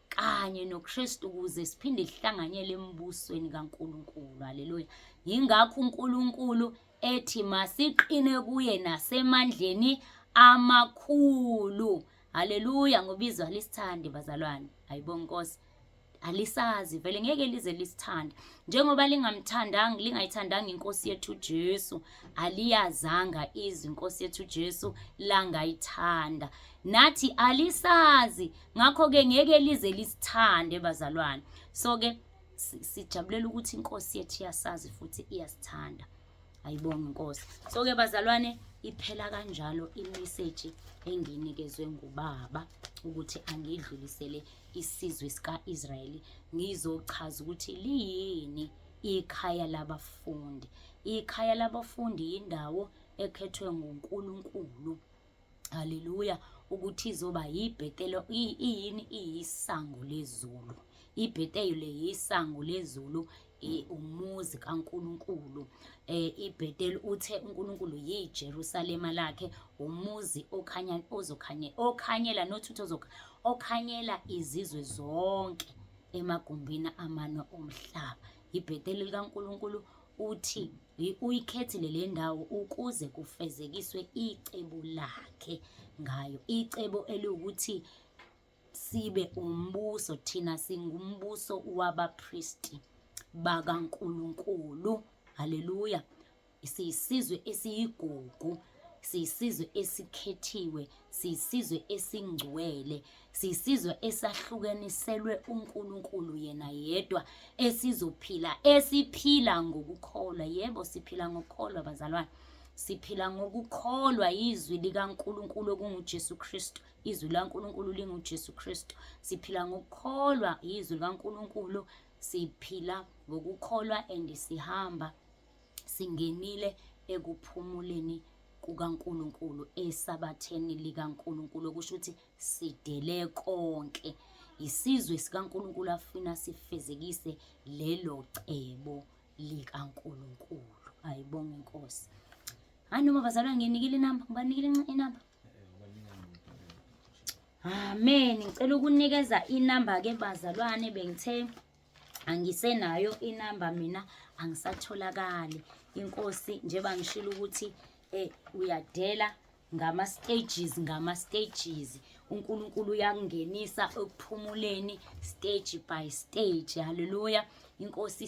kanye noKristu ukuze siphinde sihlanganyele embusweni kaNkulunkulu. Haleluya. Yingakho uNkulunkulu ethi masiqine kuye nasemandleni amakhulu. Haleluya, ngoba izwe alisithandi bazalwane. Ayibonge Nkosi. Alisazi vele, ngeke lize lisithande. Njengoba lingamthandanga, lingayithandanga inkosi yethu Jesu, aliyazanga izwi inkosi yethu Jesu langayithanda. Nathi alisazi, ngakho-ke ngeke lize lisithande bazalwane. So-ke sijabulela ukuthi inkosi yethu iyasazi futhi iyasithanda. Ayibonge inkosi. So-ke bazalwane, iphela kanjalo imeseji enginikezwe ngubaba ukuthi angidlulisele isizwe sika-Israyeli, ngizochaza ukuthi liyini ikhaya labafundi. Ikhaya labafundi yindawo ekhethwe nguNkulunkulu, haleluya, ukuthi izoba yibhetelo, iyini, iyisango lezulu. IBheteli yisango lezulu, umuzi kaNkulunkulu. IBheteli uthe uNkulunkulu yiJerusalema lakhe, umuzi okhanya ozokhanye okhanyela nothutho ozokha okhanyela izizwe zonke emagumbini amane omhlaba. IBheteli likaNkulunkulu uthi uyikhethile le ndawo ukuze kufezekiswe icebo lakhe ngayo, icebo eliwukuthi sibe umbuso, thina singumbuso wabapristi bakaNkulunkulu. Haleluya! Siyisizwe esiyigugu, siyisizwe esikhethiwe, siyisizwe esingcwele, siyisizwe esahlukaniselwe uNkulunkulu yena yedwa, esizophila, esiphila ngokukholwa. Yebo, siphila ngokukholwa bazalwane. Siphila ngokukholwa izwi likaNkulunkulu okunguJesu Kristu. Izwi likaNkulunkulu linguJesu Kristu. Siphila ngokukholwa izwi likaNkulunkulu, siphila ngokukholwa and sihamba singenile ekuphumuleni kukaNkulunkulu, esabatheni likaNkulunkulu, okusho ukuthi sidele konke. Isizwe sikaNkulunkulu afuna sifezekise lelo cebo likaNkulunkulu. Ayibonge inkosi. Hayi noma bazalwane nginikile inamba, ngibanikile inamba. Amen. Ngicela ukunikeza inamba ke bazalwane, bengithe angisenayo inamba mina, angisatholakali. Inkosi njengoba ngishilo ukuthi uyadela ngama stages, ngama stages. uNkulunkulu uyakungenisa ekuphumuleni stage by stage. Haleluya. Inkosi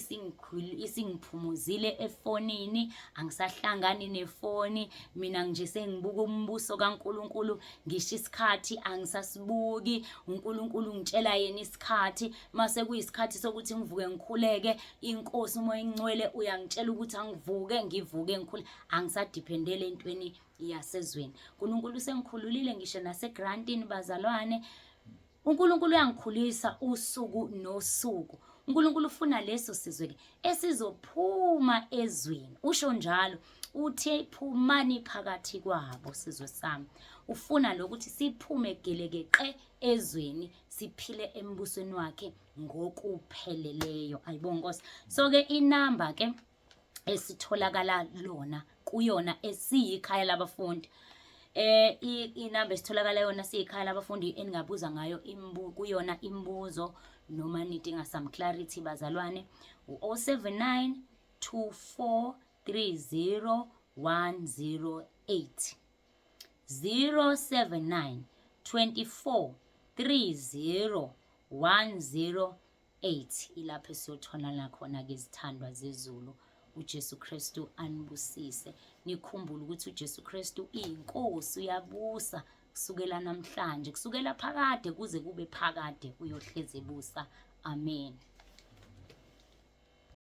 isingiphumuzile efonini, angisahlangani nefoni mina, nje sengibuka umbuso kaNkulunkulu. Ngisho isikhathi angisasibuki, uNkulunkulu ungitshela yena isikhathi. Mase kuyisikhathi sokuthi ngivuke ngikhuleke, inkosi uMoya Ingcwele uyangitshela ukuthi angivuke, ngivuke ngikhule, angisadependele entweni yasezweni. uNkulunkulu usengikhululile ngisho nasegrantini bazalwane. uNkulunkulu uyangikhulisa usuku nosuku. uNkulunkulu ufuna leso sizwe ke esizophuma ezweni. Usho njalo, uthe phumani phakathi kwabo sizwe sami. Ufuna lokuthi siphume gelekeqe ezweni, siphile embusweni wakhe ngokupheleleyo. Ayibonga Nkosi. So ke inamba ke esitholakala lona kuyona esiyikhaya labafundi, inamba esitholakala yona siyikhaya labafundi eningabuza ngayo kuyona imibuzo noma nidinga some clarity bazalwane, u-079 24 30 108, 079 24 30 108. Ilapho esiyotholana khona-ke izithandwa zezulu. uJesu Kristu anibusise. Nikhumbule ukuthi uJesu Kristu iyinkosi, uyabusa kusukela namhlanje, kusukela phakade kuze kube phakade, uyohlezi ebusa. Amen.